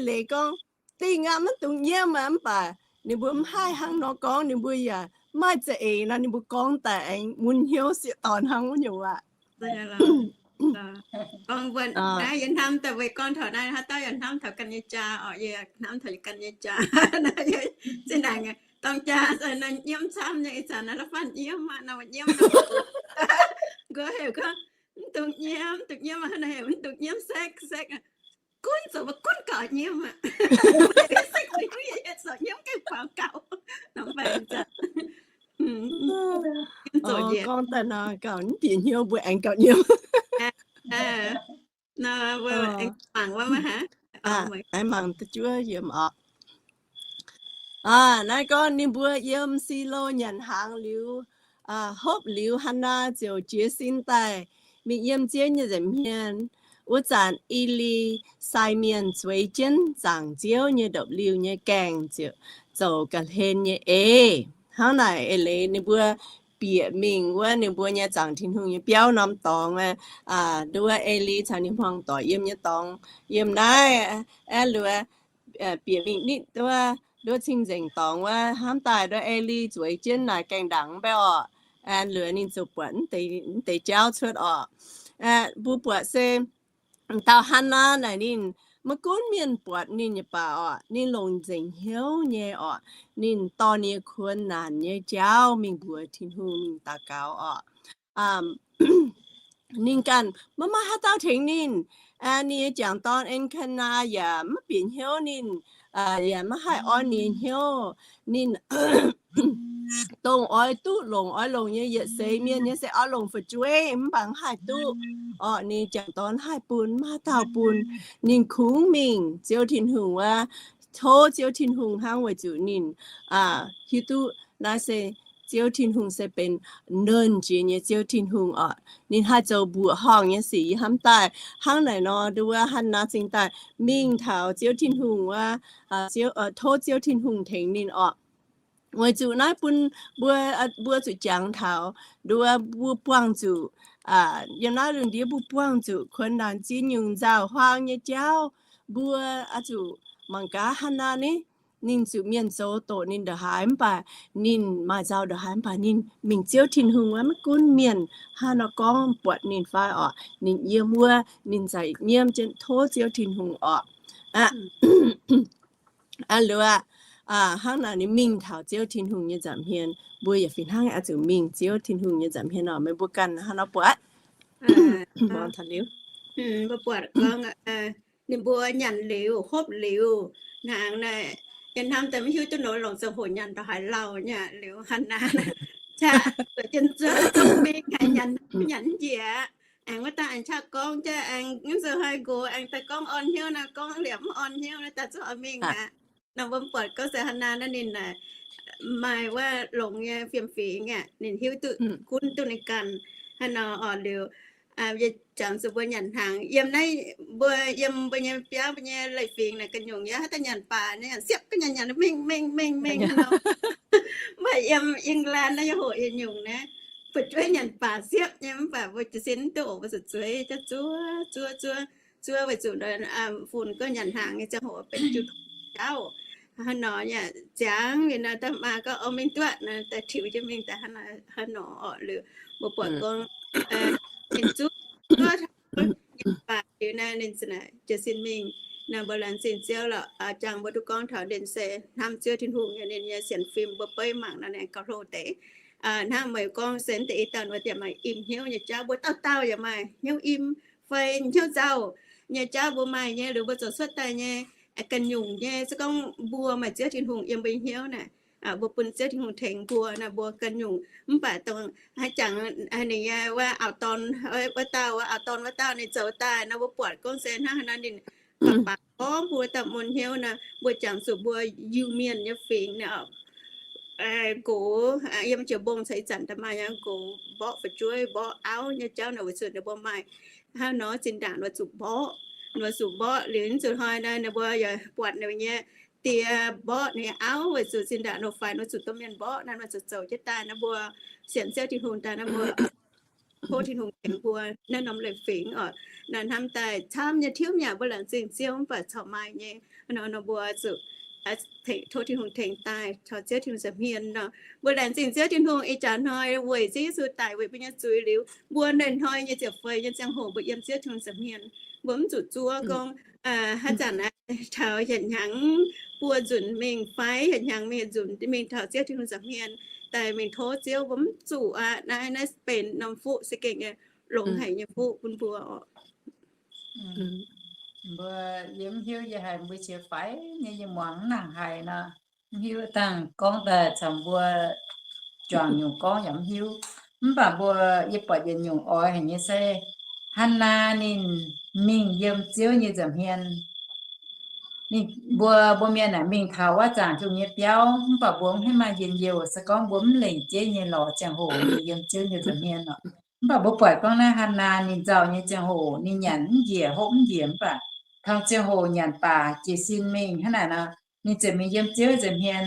leiz gorngv dingh aqv, mv dungx nyiemv aqv, mv baac ninh mbuo mv haih hnangv nor gorngv, ninh mbuo yaac mv maaih za'eix nor, ninh mbuo gorngv daaih aengx mun hnyouv sieqv dorn hnangv wuov nyungc aqv. Gorngv mbuo naaiv yie hnamv daaih, weic gorngv taux naaiv haaix dauh yaac hnamv taux ganh nyei jaa oc, yie hnamv taux yie ganh nyei jaa. Zinh ndaangc dorng jaa nor nyiemv camv nyei, ih zanc naaiv la'fanh nyiemv aqv nor, nyiemv nor, nqox heuc gorngv, mv dungx nyiemv, mv dungx nyiemv, hnangv naaic heuc mv dungx nyiemv sekv, sekv. Gunv zoux mbuo gunv gauh nyiemv aqv. Sekv zoux nyiemv gengh faaux gauh. Nor fai gorngv daaih nor gauh mv bieqc hnyouv mbuo aengx gauh nyiemv. Aengx mangc duqv juov yiem oc. Naaiv gorngv ninh mbuo yiem Silo nyanc hnaangx liuz, hopv liuz, Hannaa ziouc jiez sin daaih mingh yiem Ziouv nyei nza'hmien. Wuov zanc E^li sai mienh zueiz jienv zaangc Ziouv nyei ndopv-liuh nyei gaengh ziouc zoux ga'hlen nyei eix. Hnangv naaic eix leiz ninh mbuo bieqc mingh wuov ninh mbuo nyei zaangc Tin-Hungh nyei biauv norm dorngx, nduov E^li caux ninh hmuangx doic yiem nyei dorngx, yiem naaiv, aeqv, nduov, bieqc mingh nitv nduov, nduov cing-nzengc dorngx wuov, hnamv daaih nduov E^li zueiz jienv naaic gaengh ndaangc mv bei orqc. Aeqv, nduov ninh ziouc buatc mv deix jauv cuotv orqc. Mbuo buatc se dauh Hannaa naaic ninh maiv gunv mienh buatc ninh nyei baac orqc, ninh longc nzengc hnyouv nyei orqc, ninh dorh ninh nyei kuonx naanc nyei jauv mingh mbuox Tin-Hungh mingh daux gaux orqc. Ninh ganh maiv maaih haaix dauh tengx ninh. Ninh nyei jangc dorn En^kaa^naa yaac maiv bieqc hnyouv ninh, yaac maiv haih orn ninh nyei hnyouv. Ninh dongh oix duqv longc, oix longc nyei yietc seix mienh nyei se oix longc fu'jueiv mv baac maiv haih duqv. Orqc, ninh jangc dorn maiv haih bun, maiv maaih haaix dauh bun. Ninh kungx mingh Ziouv Tin-Hungh wuov, tov Ziouv Tin-Hungh hnangv, weic zuqc ninh hiuv duqv naaiv se Ziouv Tin-Hungh se benx nernh jiex nyei Ziouv Tin-Hungh orqc. Ninh haih zoux mbuoqc horngh nyei sic yie hnamv daaih. Hnangv naaic nor, nduov Hannaa cingx daaih mingh taux Ziouv Tin-Hungh wuov, tov Ziouv Tin-Hungh tengx ninh orqc. Weic zuqc naaiv bun mbuo, mbuo zuqc jangx taux nduov mbuo buangh zuqc, yiem naaiv lungh ndiev mbuo buangh zuqc kuonx naanc ziex nyungc nzauh huaang nyei jauv, mbuo oix zuqc mangc gaax Hannaa ni, ninh zuqc mienh zoux doqc ninh ndongc haaix mv baac ninh maaih nzauh ndongc haaix mv baac ninh mingh Ziouv Tin-Hungh wuov, maiv gunv mienh haaix nor gorngv buatc ninh fai orqc, ninh yiem wuov ninh za'gengh nyiemv jienv tov Ziouv Tin-Hungh orqc. Aqv, hnangv naaic ninh mingh taux Ziouv Tin-Hungh nyei nza'hmien. Mbuo yaac fih hnangv oix zuqc mingh Ziouv Tin-Hungh nyei nza'hmien orqc. Meih mbuo ganh hnangv nor buatc? Mbuo buatc gorngv ninh mbuo nyanc liuz, hopv liuz, hnaangx naaic, yie hnamv daaih maiv hiuv duqv nor longc ziangh hoc nyanc ndongc haaix lauh nyei liuz, Hannah qaqv zuqc jienv zuov, zungv mingh haic, nyanc, nyanc mv njiec aqv. Aengx wuov dauh aengx qaqv gorngv jaa, aengx nzuqc haiz nqox aengx daaih gorngv orn hnyouv naaic, gorngv liemh mv orn hnyouv naaic, daaih zungv oix mingh aqv. Nor mbuo buatc gorngv se Hannah naaiv ninh naaic maaih wuov longx nyei fiem-fingx aqv, ninh hiuv duqv, gunv duqv ninh ganh. Hnangv nor orqc, liuz yie jangx zuqc mbuo nyanc hnaangx yiem naaiv, mbuo yiem mbuo nyei biauv, mbuo nyei leiz-fingx naaic ga'nyungc yaac haaix dauh nyanc baac nyanc siepv ga'nyanc, nyanc mengh mengh mengh mengh nor. Mv baac yiem England naaiv, yie hoqc yietc nyungc naaiv, fu'jueiv nyanc baac siepv nyei, mv baac mbuo jiez sin mv duqv oc, mbuo zuqc zueiz jaav zuov zuov zuov zuov weic zuqc funx gorngv nyanc hnaangx nyei ziangh hoc benx jiu tong jauv. Hnangv nor yaac ziangx liuz naaic, da'faanh gorngv, O, mingh duqv naaic, daaih tiux jienv mingh daaih hnangv nor orqc. Liuz mbuo buatc gorngv ninh zuov, zuov taux nyanc baac liuz naaic, ninh jiez sin mingh. Naaiv mbuo laengz zingh Ziouv lorqc, jangx mbuo duqv gorngv taux ninh se hnamv Ziouv Tin-Hungh nyei, ninh nyei sienx fim mbuo beiv mangc nor ninh gauh hlo deix. Hnangv meih gorngv se deix i dauh wuov diex maaih im hnyouv nyei jauv, mbuo dauh dauh yaac maaih hnyouv im fai hnyouv nzauh nyei jauv mbuo maaih nyei, liuz mbuo zoux cuotv daaih nyei ga'nyungc nyei. Se gorngv mbuo maaih Ziouv Tin-Hungh yiem mbuo hnyouv naaic, mbuo bun Ziouv Tin-Hungh tengx mbuo naaic, mbuo ga'nyungc. Mv baac dongh haaix jangx ninh nyei wuov auv-dorn, wuov dauh, wuov auv-dorn wuov dauh ninh zoux daaih nor, mbuo buatc gorngv se hnangv haaix nor ninh baac baac gorngv mbuo dauh mun hnyouv nor, mbuo jangx zuqc mbuo Iu-Mienh nyei fingx naaic, nqox, yiem Jiex Mbong caux ih zanc da'maaih nyei nqox mborqv fu'jueiv, mborqv auv nyei jauv naaic, weic zuqc ninh mbuo maaih hnangv nor zinh ndaangc nor zuqc mborqv, nor zuqc mborqv liuz, zuqc hnoi naaic ninh mbuo yaac buatc ninh nyei die mborqv ninh auv, weic zuqc zinh ndaangc nor faix nor zuqc domh mienh mborqv naaic, nor zuqc zoux jienv daaih naaiv, mbuo sienx Ziouv Tin-Hungh daaih naaiv, mbuo tov Tin-Hungh tengx mbuo naaiv norm leiz-fingx oc. Naaiv hnamv daaih camv nyei tiuv mi'aqv, mbuo laengz zingh Ziouv mv baac corc maaih nyei nor, nor mbuo zuqc tov Tin-Hungh tengx daaih taux Ziouv Tin-Hungh nza'hmien nor. Mbuo laengz zingh Ziouv Tin-Hungh ih jaax hnoi weic Ziouv Yesu daic weic mbuo nyei zuiz liuz, mbuo hnoi-hnoi nyei ziepc feix nyei ziangh hoc mbuo yiem Ziouv Tin-Hungh nza'hmien. Mbuo mv zuqc zuov gorngv haaix zanc taux yietc hnyangx buo nzunc mingh fai yietc hnyangx mingh yietc nzunc mingh taux Ziouv Tin-Hungh nza'hmien daaih mingh tov Ziouv. Mbuo mv zuqc aqv. Naaiv, naaiv benx norm fuqv se gengh longx haic nyei fuqv bun mbuo oc. Mbuo, yie mv hiuv yie haiz mbuo qiex faix nyei, yie muangx mv nangc haiz nor, mv hiuv dangh gorngv daaih caux mbuo juangc nyungc gorngv yaac mv hiuv. Mv baac mbuo, yie buatc yietc nyungc oix haic nyei se, Hannaa ninh mingh yiem Ziouv nyei nza'hmien. Ninh, mbuo, mbuo mienh naaic mingh taux wuov zaangc Tin-Hungh nyei biauv, mv baac mbuo mv haih maaih njien-youh se gorngv mbuo mv lengc jeiv nyei lorz ziangh hoc mingh yiem Ziouv nyei nza'hmien oc. Mv baac mbuo buatc gorngv naaiv Hannaa ninh nzauh nyei ziangh hoc ninh nyanc mv njiec, hopv mv njiec, mv baac taux ziangh hoc nyanc baac jiez sin mingh hnangv naaic nor, ninh ziouc mingh yiem Ziouv nza'hmien.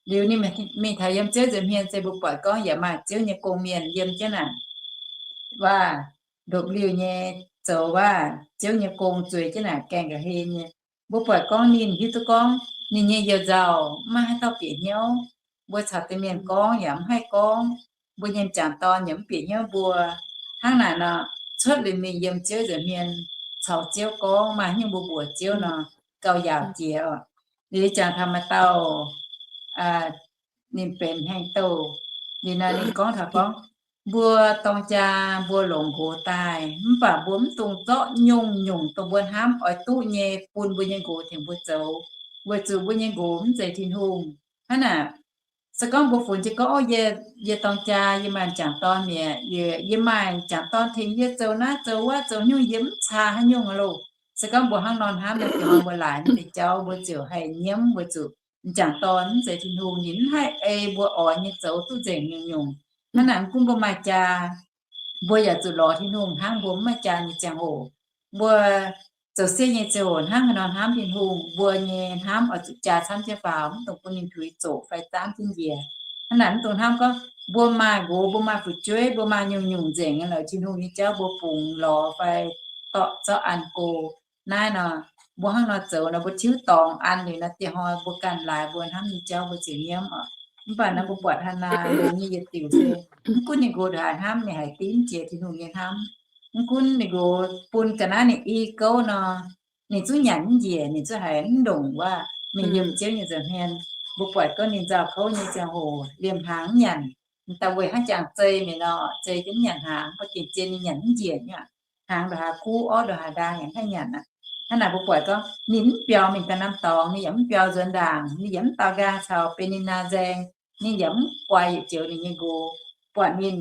Liuz ninh mingh taux yiem Ziouv nza'hmien se mbuo buatc gorngv yaac maaih Ziouv nyei gong-mienh yiem jienv naaic, waac ndopv-liuh nyei, zoux waac Ziouv nyei gong zueiz jienv naaic gaengh ga'hlen nyei. Mbuo buatc gorngv ninh hiuv duqv gorngv ninh nyei youh nzauh maiv maaih haaix dauh bieqc hnyouv. Mbuo caux deix mienh gorngv yaac mv haih gorngv. Mbuo nyei m'jangc dorn yaac mv bieqc hnyouv mbuo. Hnangv naaic nor, cuotv liuz mingh yiem Ziouv nza'hmien caux Ziouv gorngv, maaih haaix nyungc mbuo mbuox Ziouv nor, gauh yaauc jiex oc. Liuz jangx taux maaih dauh ninh benx heng douh. Liuz nor ninh gorngv taux gorngv, mbuo dorng jaa mbuo longc nqox daaih, mv baac mbuo mv dungx zorqv nyungc-nyungc dongh mbuo hnamv oix duqv nyei bun mbuo nyei nqox tengx mbuo zoux, weic zuqc mbuo nyei nqox mv zeiz Tin-Hungh. Hnangv naaic, se gorngv mbuo funx jienv gorngv, O, yie, yie dorng jaa, yie maaih m'jangc dorn mi'aqv, yie maaih m'jangc dorn tengx yie zoux naaiv zoux wuov zoux nyungc, yie mv caa haaix nyungc loh. Se gorngv mbuo hnangv nor hnamv naaic, dingc hnoi mbuo laaix naaiv deix jauv mbuo ziouc haih nyiemv weic zuqc m'jangc dorn mv zeiz Tin-Hungh, ninh mv haih ei mbuo oix nyei zoux duqv nzengc nyungc-nyungc. Hnangv naaic mv gunv mbuo maaih jaa, mbuo yaac zuqc lorz Tin-Hungh hnangv mbuo mv maaih jaa nyei ziangh hoc. Mbuo zoux siec nyei ziangh hoc hnangv haaix nor hnamv Tin-Hungh, mbuo nyei hnamv oix zuqc jaa camv jienv faaux, mv dungx bun ninh tuix zoqc fai zaamv jienv njiec. Hnangv naaic mv dungx hnamv gorngv mbuo maaih nqox, mbuo maaih fu'jueiv, mbuo maaih nyungc-nyungc nzengc nyei lorqc, Tin-Hungh nyei jauv mbuo bungx lorz fai dorh zorqv an go. Naaiv nor, mbuo hnangv nor zoux nor, mbuo tiuv dorngx an liuz nor, dingc hnoi mbuo ganh laaix mbuo hnamv nyei jauv mbuo ziouc nyiemv oc. Mv baac naaiv mbuo buatc Hannaa longx nyei yietc diuc se, mv gunv ninh nqox ndongc haaix hnamv, ninh haiz div mv jiex Tin-Hungh nyei hnamv. Mv gunv ninh nqox bun ga'naaiv ninh i gouv nor, ninh zungv nyanc mv njiec, ninh zungv haiz mv ndongc waac mingh yiem Ziouv nyei nza'hmien. Mbuo buatc gorngv ninh nzauh kouv nyei ziangh hoc liemh hnaangx mv nyanc. M'daaih weic hnangv jangx zei mingh nor, zei jienv mv nyanc hnaangx, mv baac gengh zien ninh nyanc mv njiec nyei aqv. Hnaangx ndongc haaix kuv, orv ndongc haaix ndaang yaac mv haih nyanc aqv. Hnangv naaic mbuo buatc gorngv ninh mv biaux mingh daaih norm dorngx, ninh yaac mv biaux nzuonx ndaangc, ninh yaac mv daux nqaang caux Mbe^ni^naa nzaeng, ninh yaac mv guaix yietc joux ninh nyei nqox, buatc ninh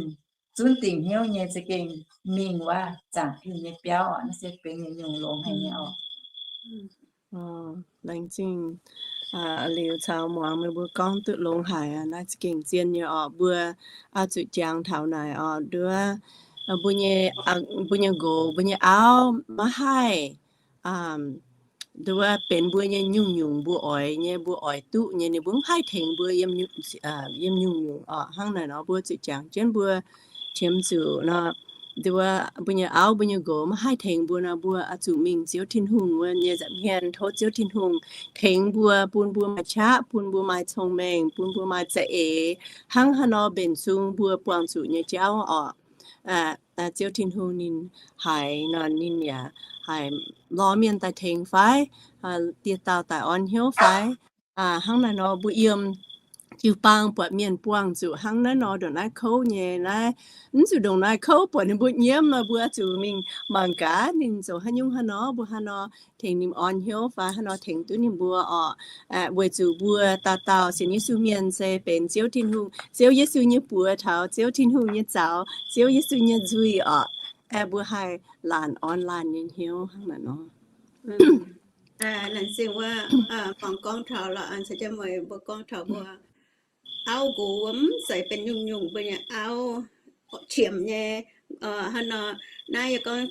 zunv dingc hnyouv nyei za'gengh mingh wuov zaangc Tin-Hungh nyei biauv oc. Naaiv se benx nyungc-nyungc longx haic nyei oc. Laengz zingh liuz caux muangx meih mbuo gorngv duqv longx haic. Naaiv za'gengh zien nyei oc. Mbuo oix zuqc jangx taux naaic oc, nduov mbuo nyei, mbuo nyei nqox, mbuo nyei auv maiv haih nduov benx mbuo nyei nyungc-nyungc mbuo oix nyei, mbuo oix duqv nyei, ninh mbuo mv haih tengx mbuo yiem nyungc-nyungc oc. Hnangv naaic nor mbuo zuqc jangx jienv mbuo qiemx zuqc nor, nduov mbuo nyei auv, mbuo nyei nqox maiv haih tengx mbuo nor, mbuo oix zuqc mingh Ziouv Tin-Hungh wuov nyei nza'hmien, tov Ziouv Tin-Hungh tengx mbuo, bun mbuo maaih qaqv, bun mbuo maaih cong-mengh, bun mbuo maaih za'eix, hnangv haaix nor mbenc sung mbuo buangh zuqc nyei jauv oc. Ziouv Tin-Hungh ninh haiz nor, ninh yaac haiz lorz mienh daaih tengx fai, dieh dauh daaih orn hnyouv fai. Hnangv naaiv nor mbuo yiem jiu-baang buatc mienh buangh zuqc hnangv naaiv nor ndongc naaiv kouv nyei naaiv, mv zuqc ndongc naaiv kouv buatc ninh mbuo nyiemv nor, mbuo zuqc mingh mangc gaax ninh zoux haaix nyungc haaix nor, mbuo haaix nor tengx ninh orn hnyouv fai haaix nor tengx duqv ninh mbuo oc. Weic zuqc mbuo dauh dauh sienx Yesu mienh se benx Ziouv Tin-Hungh, Ziouv Yesu nyei buoz taux Ziouv Tin-Hungh nyei zaux, Ziouv Yesu nyei nzuih oc. Mbuo haih laanh orn laanh nyei hnyouv hnangv naaic nor. Laengz zingh wuov, muangx gorngv taux lorqc, caux jienv meih mbuo gorngv taux mbuo auv nqox wuov mv zeiz benx nyungc-nyungc mbuo nyei auv qiemx nyei. Hnangv nor, naaiv yie gorngv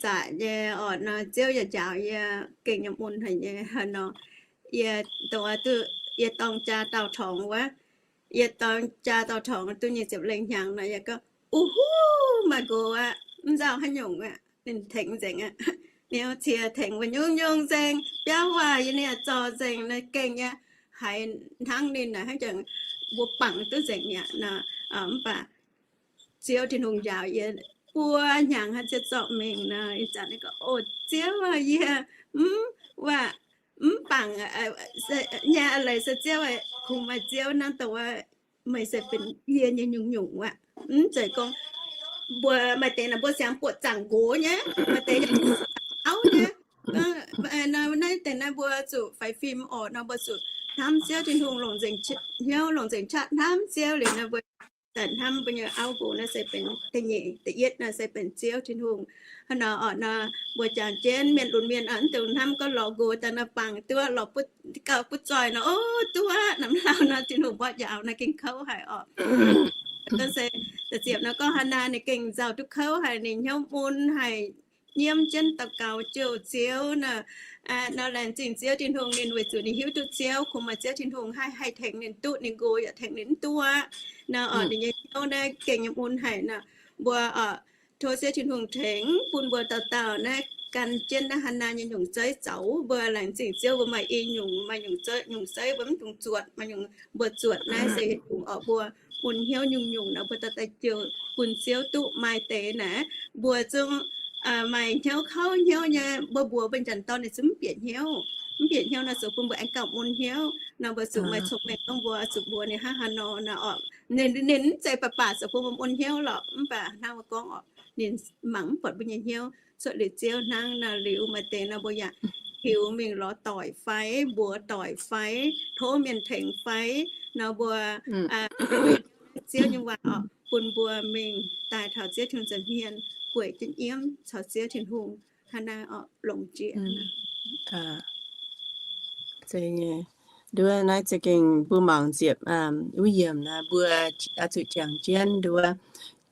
zaqc nyei oc, nor Ziouv yaac njaaux yie gengh nyei mun haic nyei. Hnangv nor, yie dongh, yie dorng jaa daauh torngx wuov, yie dorng jaa daauh torngx duqv nyic ziepc lengh hnyangx nor, yie gorngv, uhu, maaih nqox aqv, mv nzauh haaix nyungc aqv, ninh tengx nzengc aqv. Ninh cie tengx mbuo nyungc-nyungc nzengc, biauv waac yie ninh yaac zorc nzengc, naaiv gengh nyei. Haiz hnangv ninh naaic hnangv jangx mbuo bangc duqv nzengc mi'aqv nor. Mv baac Ziouv Tin-Hungh njaaux yie buo hnyangx haaix ziouc zorqv mingh nor, ih zanc ninh gorngv, o Ziouv aac, yie mv, waac mv bangc nyei, leiz se Ziouv, kungx maaih Ziouv hnangv dongh wuov meih se benx yie nyei nyungc-nyungc aqv. Mv zeiz gorngv mbuo maaih deix naaic mbuo siang buoqc zaangc nqox nyei, maaih deix yaac auv nyei. Naaiv deix naaiv mbuo zuqc faix fim orqc nor, mbuo zuqc hnamv Ziouv Tin-Hungh longc nzengc hnyouv, longc nzengc qaqv hnamv Ziouv liuz nor, mbuo daaih hnamv mbuo nyei auv nqox naaiv se benx da'nyeic, da'yietv naaiv se benx Ziouv Tin-Hungh. Hnangv nor orqc nor, mbuo jangx jienv mienh lunx mienh aqv, mv dungx hnamv gorngv lorz nqox daaih nor bangc duqv, lorz butv gauh butv zoih nor, o, duqv aqv, norm lauh nor Tin-Hungh mborqv njaaux nor gengh kouv haic orqc. Gorngv se da'ziepc nor gorngv Hannaa ninh gengh nzauh duqv kouv haic, ninh hnyouv mun haic, nyiemv jienv daux gaux jouh Ziouv nor. Nor laengz zingh Ziouv Tin-Hungh ninh weic zuqc ninh hiuv duqv Ziouv, kungx maaih Ziouv Tin-Hungh haih, haih tengx ninh duqv, ninh nqox yaac tengx ninh mv duqv aqv. Nor orqc ninh nyei hnyouv naaiv gengh nyei mun haic nor. Mbuo oc, tov Ziouv Tin-Hungh tengx bun mbuo dauh dauh naaiv gan jienv naaiv Hannaa nyei nyungc zeiv zoux. Mbuo laengz zingh Ziouv, mbuo maaih i nyungc, maaih nyungc zeiv, nyungc zeiv mbuo mv dungx zuotc, maaih nyungc mbuo zuotc naaiv se nyungc orqc mbuo mun hnyouv nyungc-nyungc nor mbuo dorh daaih jouh bun Ziouv duqv. Maaih deix naaic mbuo zungv maaih hnyouv kouv hnyouv nyei, mbuo mbuox mbuo janx-dorn ninh zungv mv bieqc hnyouv. Mv bieqc hnyouv nor ziouc bun mbuo aengx gauh mun hnyouv nor, mbuo zuqc maaih cong-mengh gorngv mbuo zuqc mbuox ninh hnangv haaix nor nor orqc. Ninh, ninh mv zeiz baac baac ziouc bun mbuo mun hnyouv lorqc, mv baac hnangv mbuo gorngv orqc, ninh mangc mv buatc mbuo nyei hnyouv. Cuotv liuz Ziouv hnangv nor liuz maaih deix nor mbuo yaac hiuv mingh lorz doic fai, mbuox doic fai, tov mienh tengx fai nor mbuo Ziouv nyei waac orqc, bun mbuo mingh daaih taux Ziouv Tin-Hungh nza'hmien gueic jienv nyiemv caux Ziouv Tin-Hungh. Hnangv naaiv orqc longx jiex. Nduov naaiv za'gengh mbuo mangc ziepc wuov yiemc naaiv mbuo oix zuqc jangx jienv nduov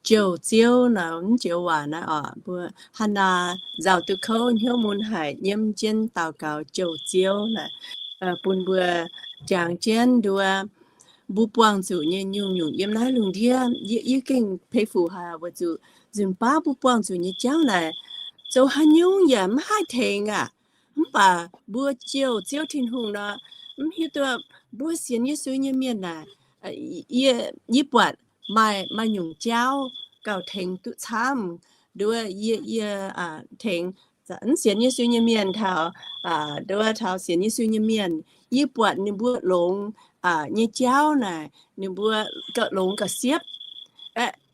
jouh Ziouv naaiv, mv joux waac naaiv orqc, mbuo Hannaa nzauh duqv kouv, hnyouv mun haic, nyiemv jienv daux gaux jouh Ziouv naaiv, bun mbuo jangx jienv nduov mbuo buangh zuqc nyei nyungc-nyungc yiem naaiv lungh ndiev. Yie, yie gengh pei fuc haic weic zuqc nzunc baav mbuo buangh zuqc nyei jauv naaic, zoux haaix nyungc yaac mv haih tengx aqv. Mv baac mbuo jouh Ziouv Tin-Hungh nor, mv hiuv duqv mbuo sienx Yesu nyei mienh naaic, yie, yie buatc maaih, maaih nyungc jauv gauh tengx duqv camv. Nduov yie, yie tengx mv sienx Yesu nyei mienh taux, nduov taux sienx Yesu nyei mienh, yie buatc ninh mbuo longx nyei jauv naaic, ninh mbuo gauh longx gauh siepv.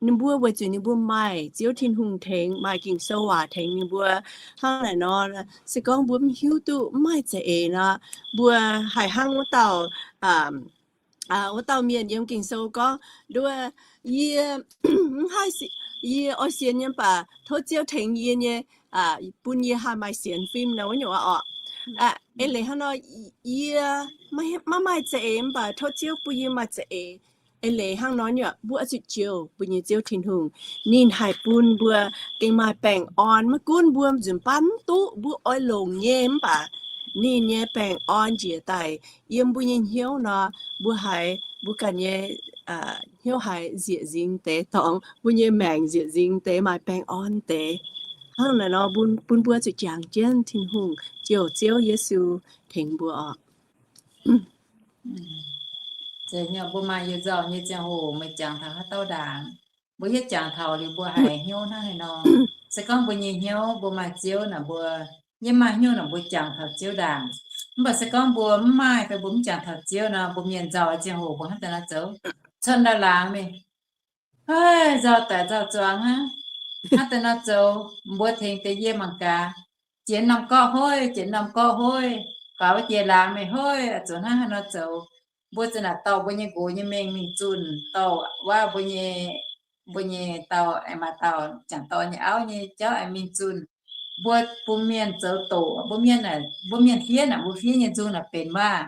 Ninh mbuo weic zuqc ninh mbuo maaih Ziouv Tin-Hungh tengx, maaih Ging-Sou waac tengx ninh mbuo. Hnangv naaic nor, se gorngv mbuo mv hiuv duqv, mv maaih za'eix nor, mbuo haih hnangv wuov dauh, wuov dauh mienh yiem Ging-Sou gorngv, nduov, yie, mv haih, yie oix sienx nyei mv baac tov Ziouv tengx yie nyei, bun yie haih maaih sienx fim nor, wuov nyungc orqc. Eix leiz hnangv nor, yie maiv maaih za'eix mv baac tov Ziouv bun yie maaih za'eix. Eix leiz hnangv nor nyei, mbuo oix zuqc jouh mbuo nyei Ziouv Tin-Hungh. Ninh haih bun mbuo gengh maaih baengh orn. Maiv gunv mbuo nzunc baav mv duqv mbuo oix longc nyei mv baac ninh nyei baengh orn njiec daaih yiem mbuo nyei hnyouv nor, mbuo haiz mbuo ganh nyei hnyouv haiz nzieqc nzingx deix dorngx, mbuo nyei maengc nzieqc nzingx deix, maaih baengh orn deix. Hnangv naaic nor, bun mbuo zuqc jangx jienv Tin-Hungh, jouh Ziouv Yesu tengx mbuo oc. Mbuo maaih you nzauh nyei ziangh hoc, meih jangx taux haaix dauh ndaangc, mbuo hietv jangx taux liuz mbuo haiz hnyouv hnangv haaix nor. Se gorngv mbuo nyei hnyouv mbuo maaih Ziouv naaic, mbuo nyei maaih hnyouv naaic mbuo jangx taux Ziouv ndaangc. Mv baac se gorngv mbuo mv maaih fai mbuo mv jangx taux Ziouv nor, mbuo mienh nzauh ziangh hoc mbuo hnangv daaih nor zoux, cuotv ndau laangz mingh, aav, nzauh daic nzauh zuangx hnangv, hnangv daaih nor zoux, mbuo tengx deix yie mangc gaax, jiex norm gorqv hoiv, jiex norm gorqv hoiv, faaux wuov jiex laangz mingh hoiv, zuqc hnangv haaix nor zoux. Mbuo za'naaic dorh mbuo nyei nqox nyei mengh mingh zunh, dorh waac mbuo nyei, mbuo nyei dauh aengx maaih dauh jangc dorn nyei auv nyei jauv aengx mingh zunh. Mbuo bun mienh zoux doqc, mbuo mienh, mbuo mienh fiev naaic, mbuo fiev nyei nzung naaic benx waac,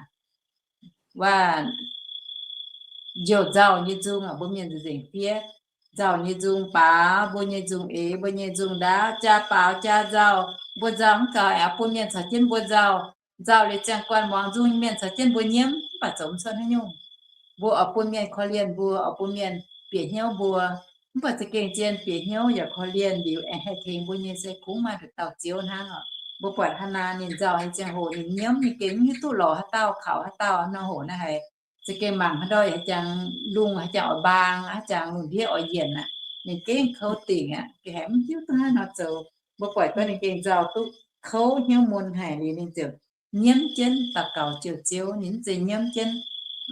waac, njoux nzauh nyei nzung aqv. Mbuo mienh nzengc fiev nzauh nyei nzung, baaux mbuo nyei nzung eix, mbuo nyei nzung ndaauv, jaa baaux jaa nzauh. Mbuo nzauh mv gaux aeqv, bun mienh caux jienv mbuo nzauh. Nzauh liuz ziangh guanh muangx nzung nyei mienh caux jienv mbuo nyiemv, mv baac zoux mv cuotv haaix nyungc. Mbuo oix bun mienh korv-lienh mbuo, oix bun mienh bieqc hnyouv mbuo. Mv baac za'gengh zien bieqc hnyouv yaac korv-lienh liuz aengx haih tengx mbuo nyei se kungx maaih nduqc dauh Ziouv hnangv oc. Mbuo buatc Hannaa ninh nzauh nyei ziangh hoc ninh nyiemv nyei gengh mv hiuv duqv lorz haaix dauh kaux haaix dauh nor, hoc naaiv haiz za'gengh mangc haaix ndau yaac haaix jangx lungh, haaix jangx oix mbaang, haaix jangx lungh ndiev oix yienc aqv. Ninh gengh kouv dingc aqv, gengh haiz mv hiuv duqv hnangv haaix nor zoux. Mbuo buatc gorngv ninh gengh nzauh duqv kouv hnyouv mun haic liuz ninh ziouc nyiemv jienv daux gaux jouh Ziouv. Ninh mv zeiz nyiemv jienv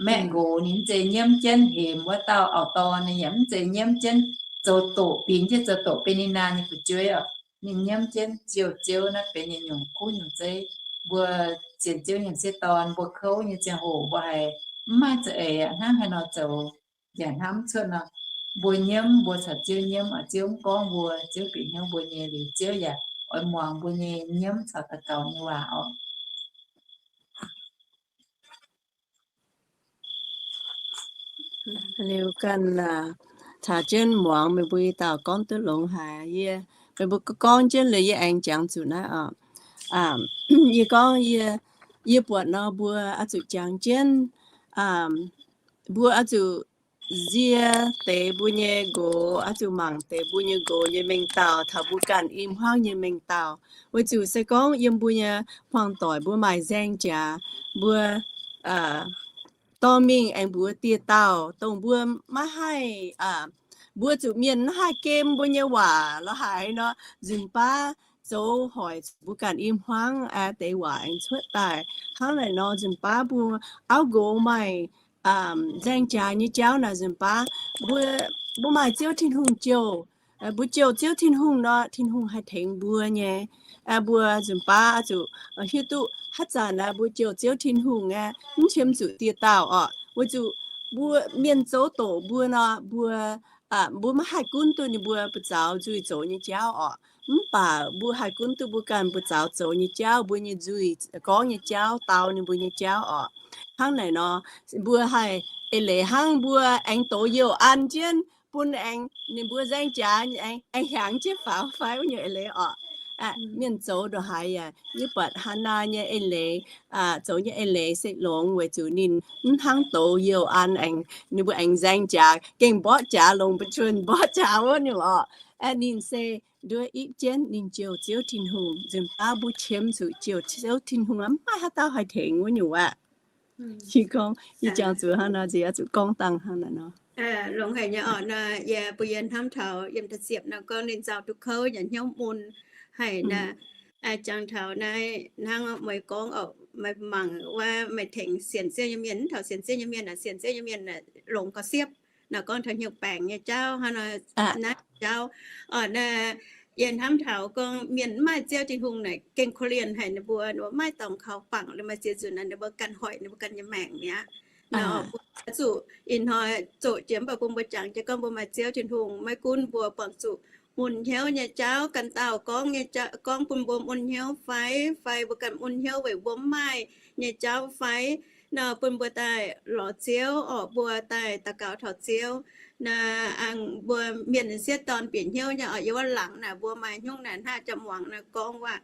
maeqv nqox, ninh mv zeiz nyiemv jienv hemx wuov dauh auv-dorn, ninh yaac mv zeiz nyiemv jienv zoux doqc, bingx jienv zoux doqc benx ninh naaic nyei fu'jueiv oc. Ninh nyiemv jienv jouh Ziouv naaiv benx nyei nyungc kuv nyungc zeiv. Mbuo sienx Ziouv nyei m'sieqv dorn, mbuo kouv nyei ziangh hoc mbuo haiz mv maaih za'eix aqv, hnangv haaix nor zoux yaac hnamv cuotv nor, mbuo nyiemv, mbuo caux Ziouv nyiemv, Ziouv mv gorngv mbuo, Ziouv bieqc hnyouv mbuo nyei liuz, Ziouv yaac oix muangx mbuo nyei nyiemv caux daux gaux nyei waac oc. Liuz ganh caux jienv muangx meih mbuo i dauh gorngv duqv longx haic. Yie, meih mbuo gorngv jienv liuz yie aengx jangx zuqc naaiv oc. Yie gorngv yie, yie buatc nor mbuo oix zuqc jangx jienv, mbuo oix zuqc nzie deix mbuo nyei nqox, oix zuqc mangc deix mbuo nyei nqox nyei mengh dauh taux mbuo ganh i hmuangv nyei mengh dauh. Weic zuqc se gorngv yiem mbuo nyei hmuangv doic mbuo maaih nzaeng jaax, mbuo dorh mingh aengx mbuox dieh dauh, dongh mbuo maiv haih, mbuo zuqc mienh maiv haih gem mbuo nyei waac lorqc haaix nor, nzunc baav zoux hoic mbuo ganh i hmuangv deix waac aengx cuotv daaih. Hnangv naaic nor nzunc baav mbuo auv nqox maaih nzaeng jaax nyei jauv naaic nzunc baav mbuo, mbuo maaih Ziouv Tin-Hungh jouh. Mbuo jouh Ziouv Tin-Hungh nor, Tin-Hungh haih tengx mbuo nyei. Mbuo nzunc baav zuqc hiuv duqv haaix zanc naaic mbuo jouh Ziouv Tin-Hungh aeqv, mv qiemx zuqc dieh dauh oc. Weic zuqc mbuo mienh zoux doqc mbuo nor, mbuo, mbuo maiv haih gunv duqv ninh mbuo buoz-zaux nzuih zoux nyei jauv oc. Mv baac mbuo haih gunv duqv mbuo ganh buoz-zaux zoux nyei jauv, mbuo nyei nzuih gorngv nyei jauv, dau ninh mbuo nyei jauv oc. Hnangv naaic nor, mbuo haih eix leiz hnangv mbuo aengx dox youh an jienv bun aengx ninh mbuo nzaeng jaax aengx hiaangx jienv faaux fai wuov nyungc eix leiz oc. Mienh zoux ndongc haaix yaac, yie buatc Hannaa nyei eix leiz, zoux nyei eix leiz se longx weic zuqc ninh mv hnangv dox youh an aengx ninh mbuo aengx nzaeng jaax, gengh mborqv jaax longx mbuo junh mborqv jaax wuov nyungc oc. Ninh se nduov ipv jienv ninh jouh Ziouv Tin-Hungh. Nzunc baav mbuo qiemx zuqc jouh Ziouv Tin-Hungh mv maaih haaix dauh haih tengx wuov nyungc aqv. Yie gorngv yie jangx zuqc hnangv naaiv, zuqc gorngv dangh hnangv naaiv nor. Longx haic nyei oc. Yie mbuo yie hnamv taux yiem da'siepv nor gorngv ninh nzauh duqv kouv yaac hnyouv mun haic naaic. Jangx taux naaiv hnangv meih gorngv oc, meih mangc wuov meih tengx sienx Ziouv nyei mienh, mv taux sienx Ziouv nyei mienh aeqv, sienx Ziouv nyei mienh longx gauh siepv. Naaiv gorngv taux hnyouv baengc nyei jauv hnangv nor, naaiv jauv, yie hnamv taux gorngv mienh mv maaih Ziouv Tin-Hungh naaic gengh korv-lienh haic ninh mbuo, ninh mbuo mv maaih dorngx kaux bangc liuz maaih ziex nzunc naaic ninh mbuo ganh hoic ninh mbuo ganh nyei maengc mi'aqv. Nor mbuo zuqc ih hnoi zoqc jiex mv baac bun mbuo jangx jienv gorngv mbuo maaih Ziouv Tin-Hungh maiv gunv mbuo buangh zuqc mun hnyouv nyei jauv, ganh dauh gorngv nyei jauv, gorngv bun mbuo mun hnyouv fai, fai mbuo ganh mun hnyouv weic mbuo mv maaih nyei jauv fai, nor bun mbuo daaih lorz Ziouv orqc, mbuo daaih daux gaux taux Ziouv. Naaiv mbuo mienh sieqv dorn bieqc hnyouv nyei orqc, yiem wuov laangz naaic mbuo maaih hnyouv naaic hnangv jaa-muangz naaiv gorngv waac,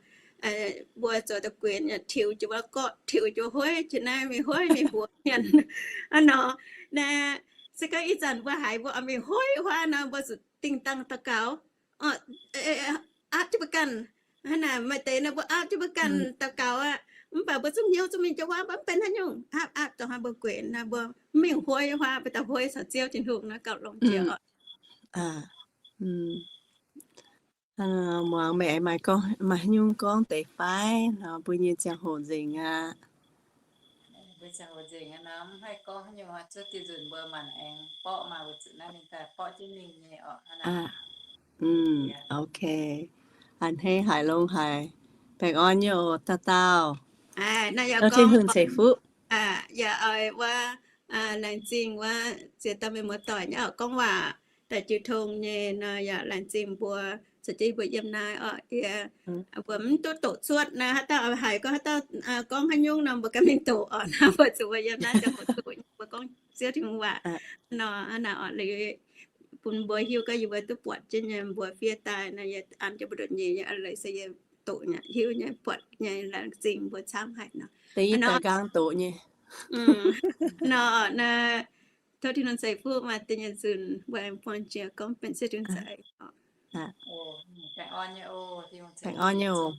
mbuo zoux da'guenx tiux jienv wuov gorqv, tiux jienv hueiv, jiex naaiv mingh hueiv mingh huox mienh. Aa nor, naaiv se gorngv ih zanc mbuo haiz mbuo oix mingh hueiv huaav nor, mbuo zuqc dingh dangh daux gaux, aapv jienv mbuo ganh. Hnangv naaic maaih deix naaiv mbuo aapv jienv mbuo ganh daux gaux aqv. Mv baac mbuo zungv hnyouv zungv mingh jienv huaav, mv benx haaix nyungc. Aapv aapv dongh hnangv mbuo guenx naaiv mbuo mv mingh hueiv huaav, mbuo daaih hueiv caux Ziouv Tin-Hungh naaiv gauh longx jiex oc. Muangx meih maaih gorngv, maaih haaix nyungc gorngv deix fai nor, mbuo nyei ziangh hoc nzengc aqv. Mbuo ziangh hoc nzengc aqv nor, mv haih gorngv haaix nyungc, zuov diuh nzunc mbuo maanc aengx borqv maah, weic zuqc naaiv ninh daaih borqv jienv mingh nyei oc. Ok. A'hneiv haic longx haic. Baengh orn nyei oc, dauh dauh. Tin-Hungh ceix fuqv. Yaac oix wuov, laengz zingh wuov ziex dauh mienh muoz-doic nyei oc, gorngv waac daaih jiu tong nyei nor, yaac laengz zingh mbuo caux jienv mbuo yiem naaiv oc. Yie mbuo mv duqv doqc cuotv naaiv, haaix dauh haiz gorngv haaix dauh gorngv haaix nyungc nor, mbuo ganh mingh doqc oc. Naaiv mbuo zuqc mbuo yiem naaiv ziangh hoc duqv mbuo gorngv Ziouv Tin-Hungh waac nor, hnangv naaic oc, liuz bun mbuo hiuv gorngv yie mbuo duqv buatc jienv nyei mbuo fiev daaih nor, yie an jienv mbuo nduqc nyei, leiz se yie doqc nyei, hiuv nyei, buatc nyei, laengz zingh mbuo camv haic nor. Da'yietv daaih nqaang doqc nyei. Nor, tov Tin-Hungh ceix fuqv maaih deix nyei nzunc mbuo aengx buangh jiex gorngv benx Ziouv Tin-Hungh za'eix. Baengh orn nyei oc.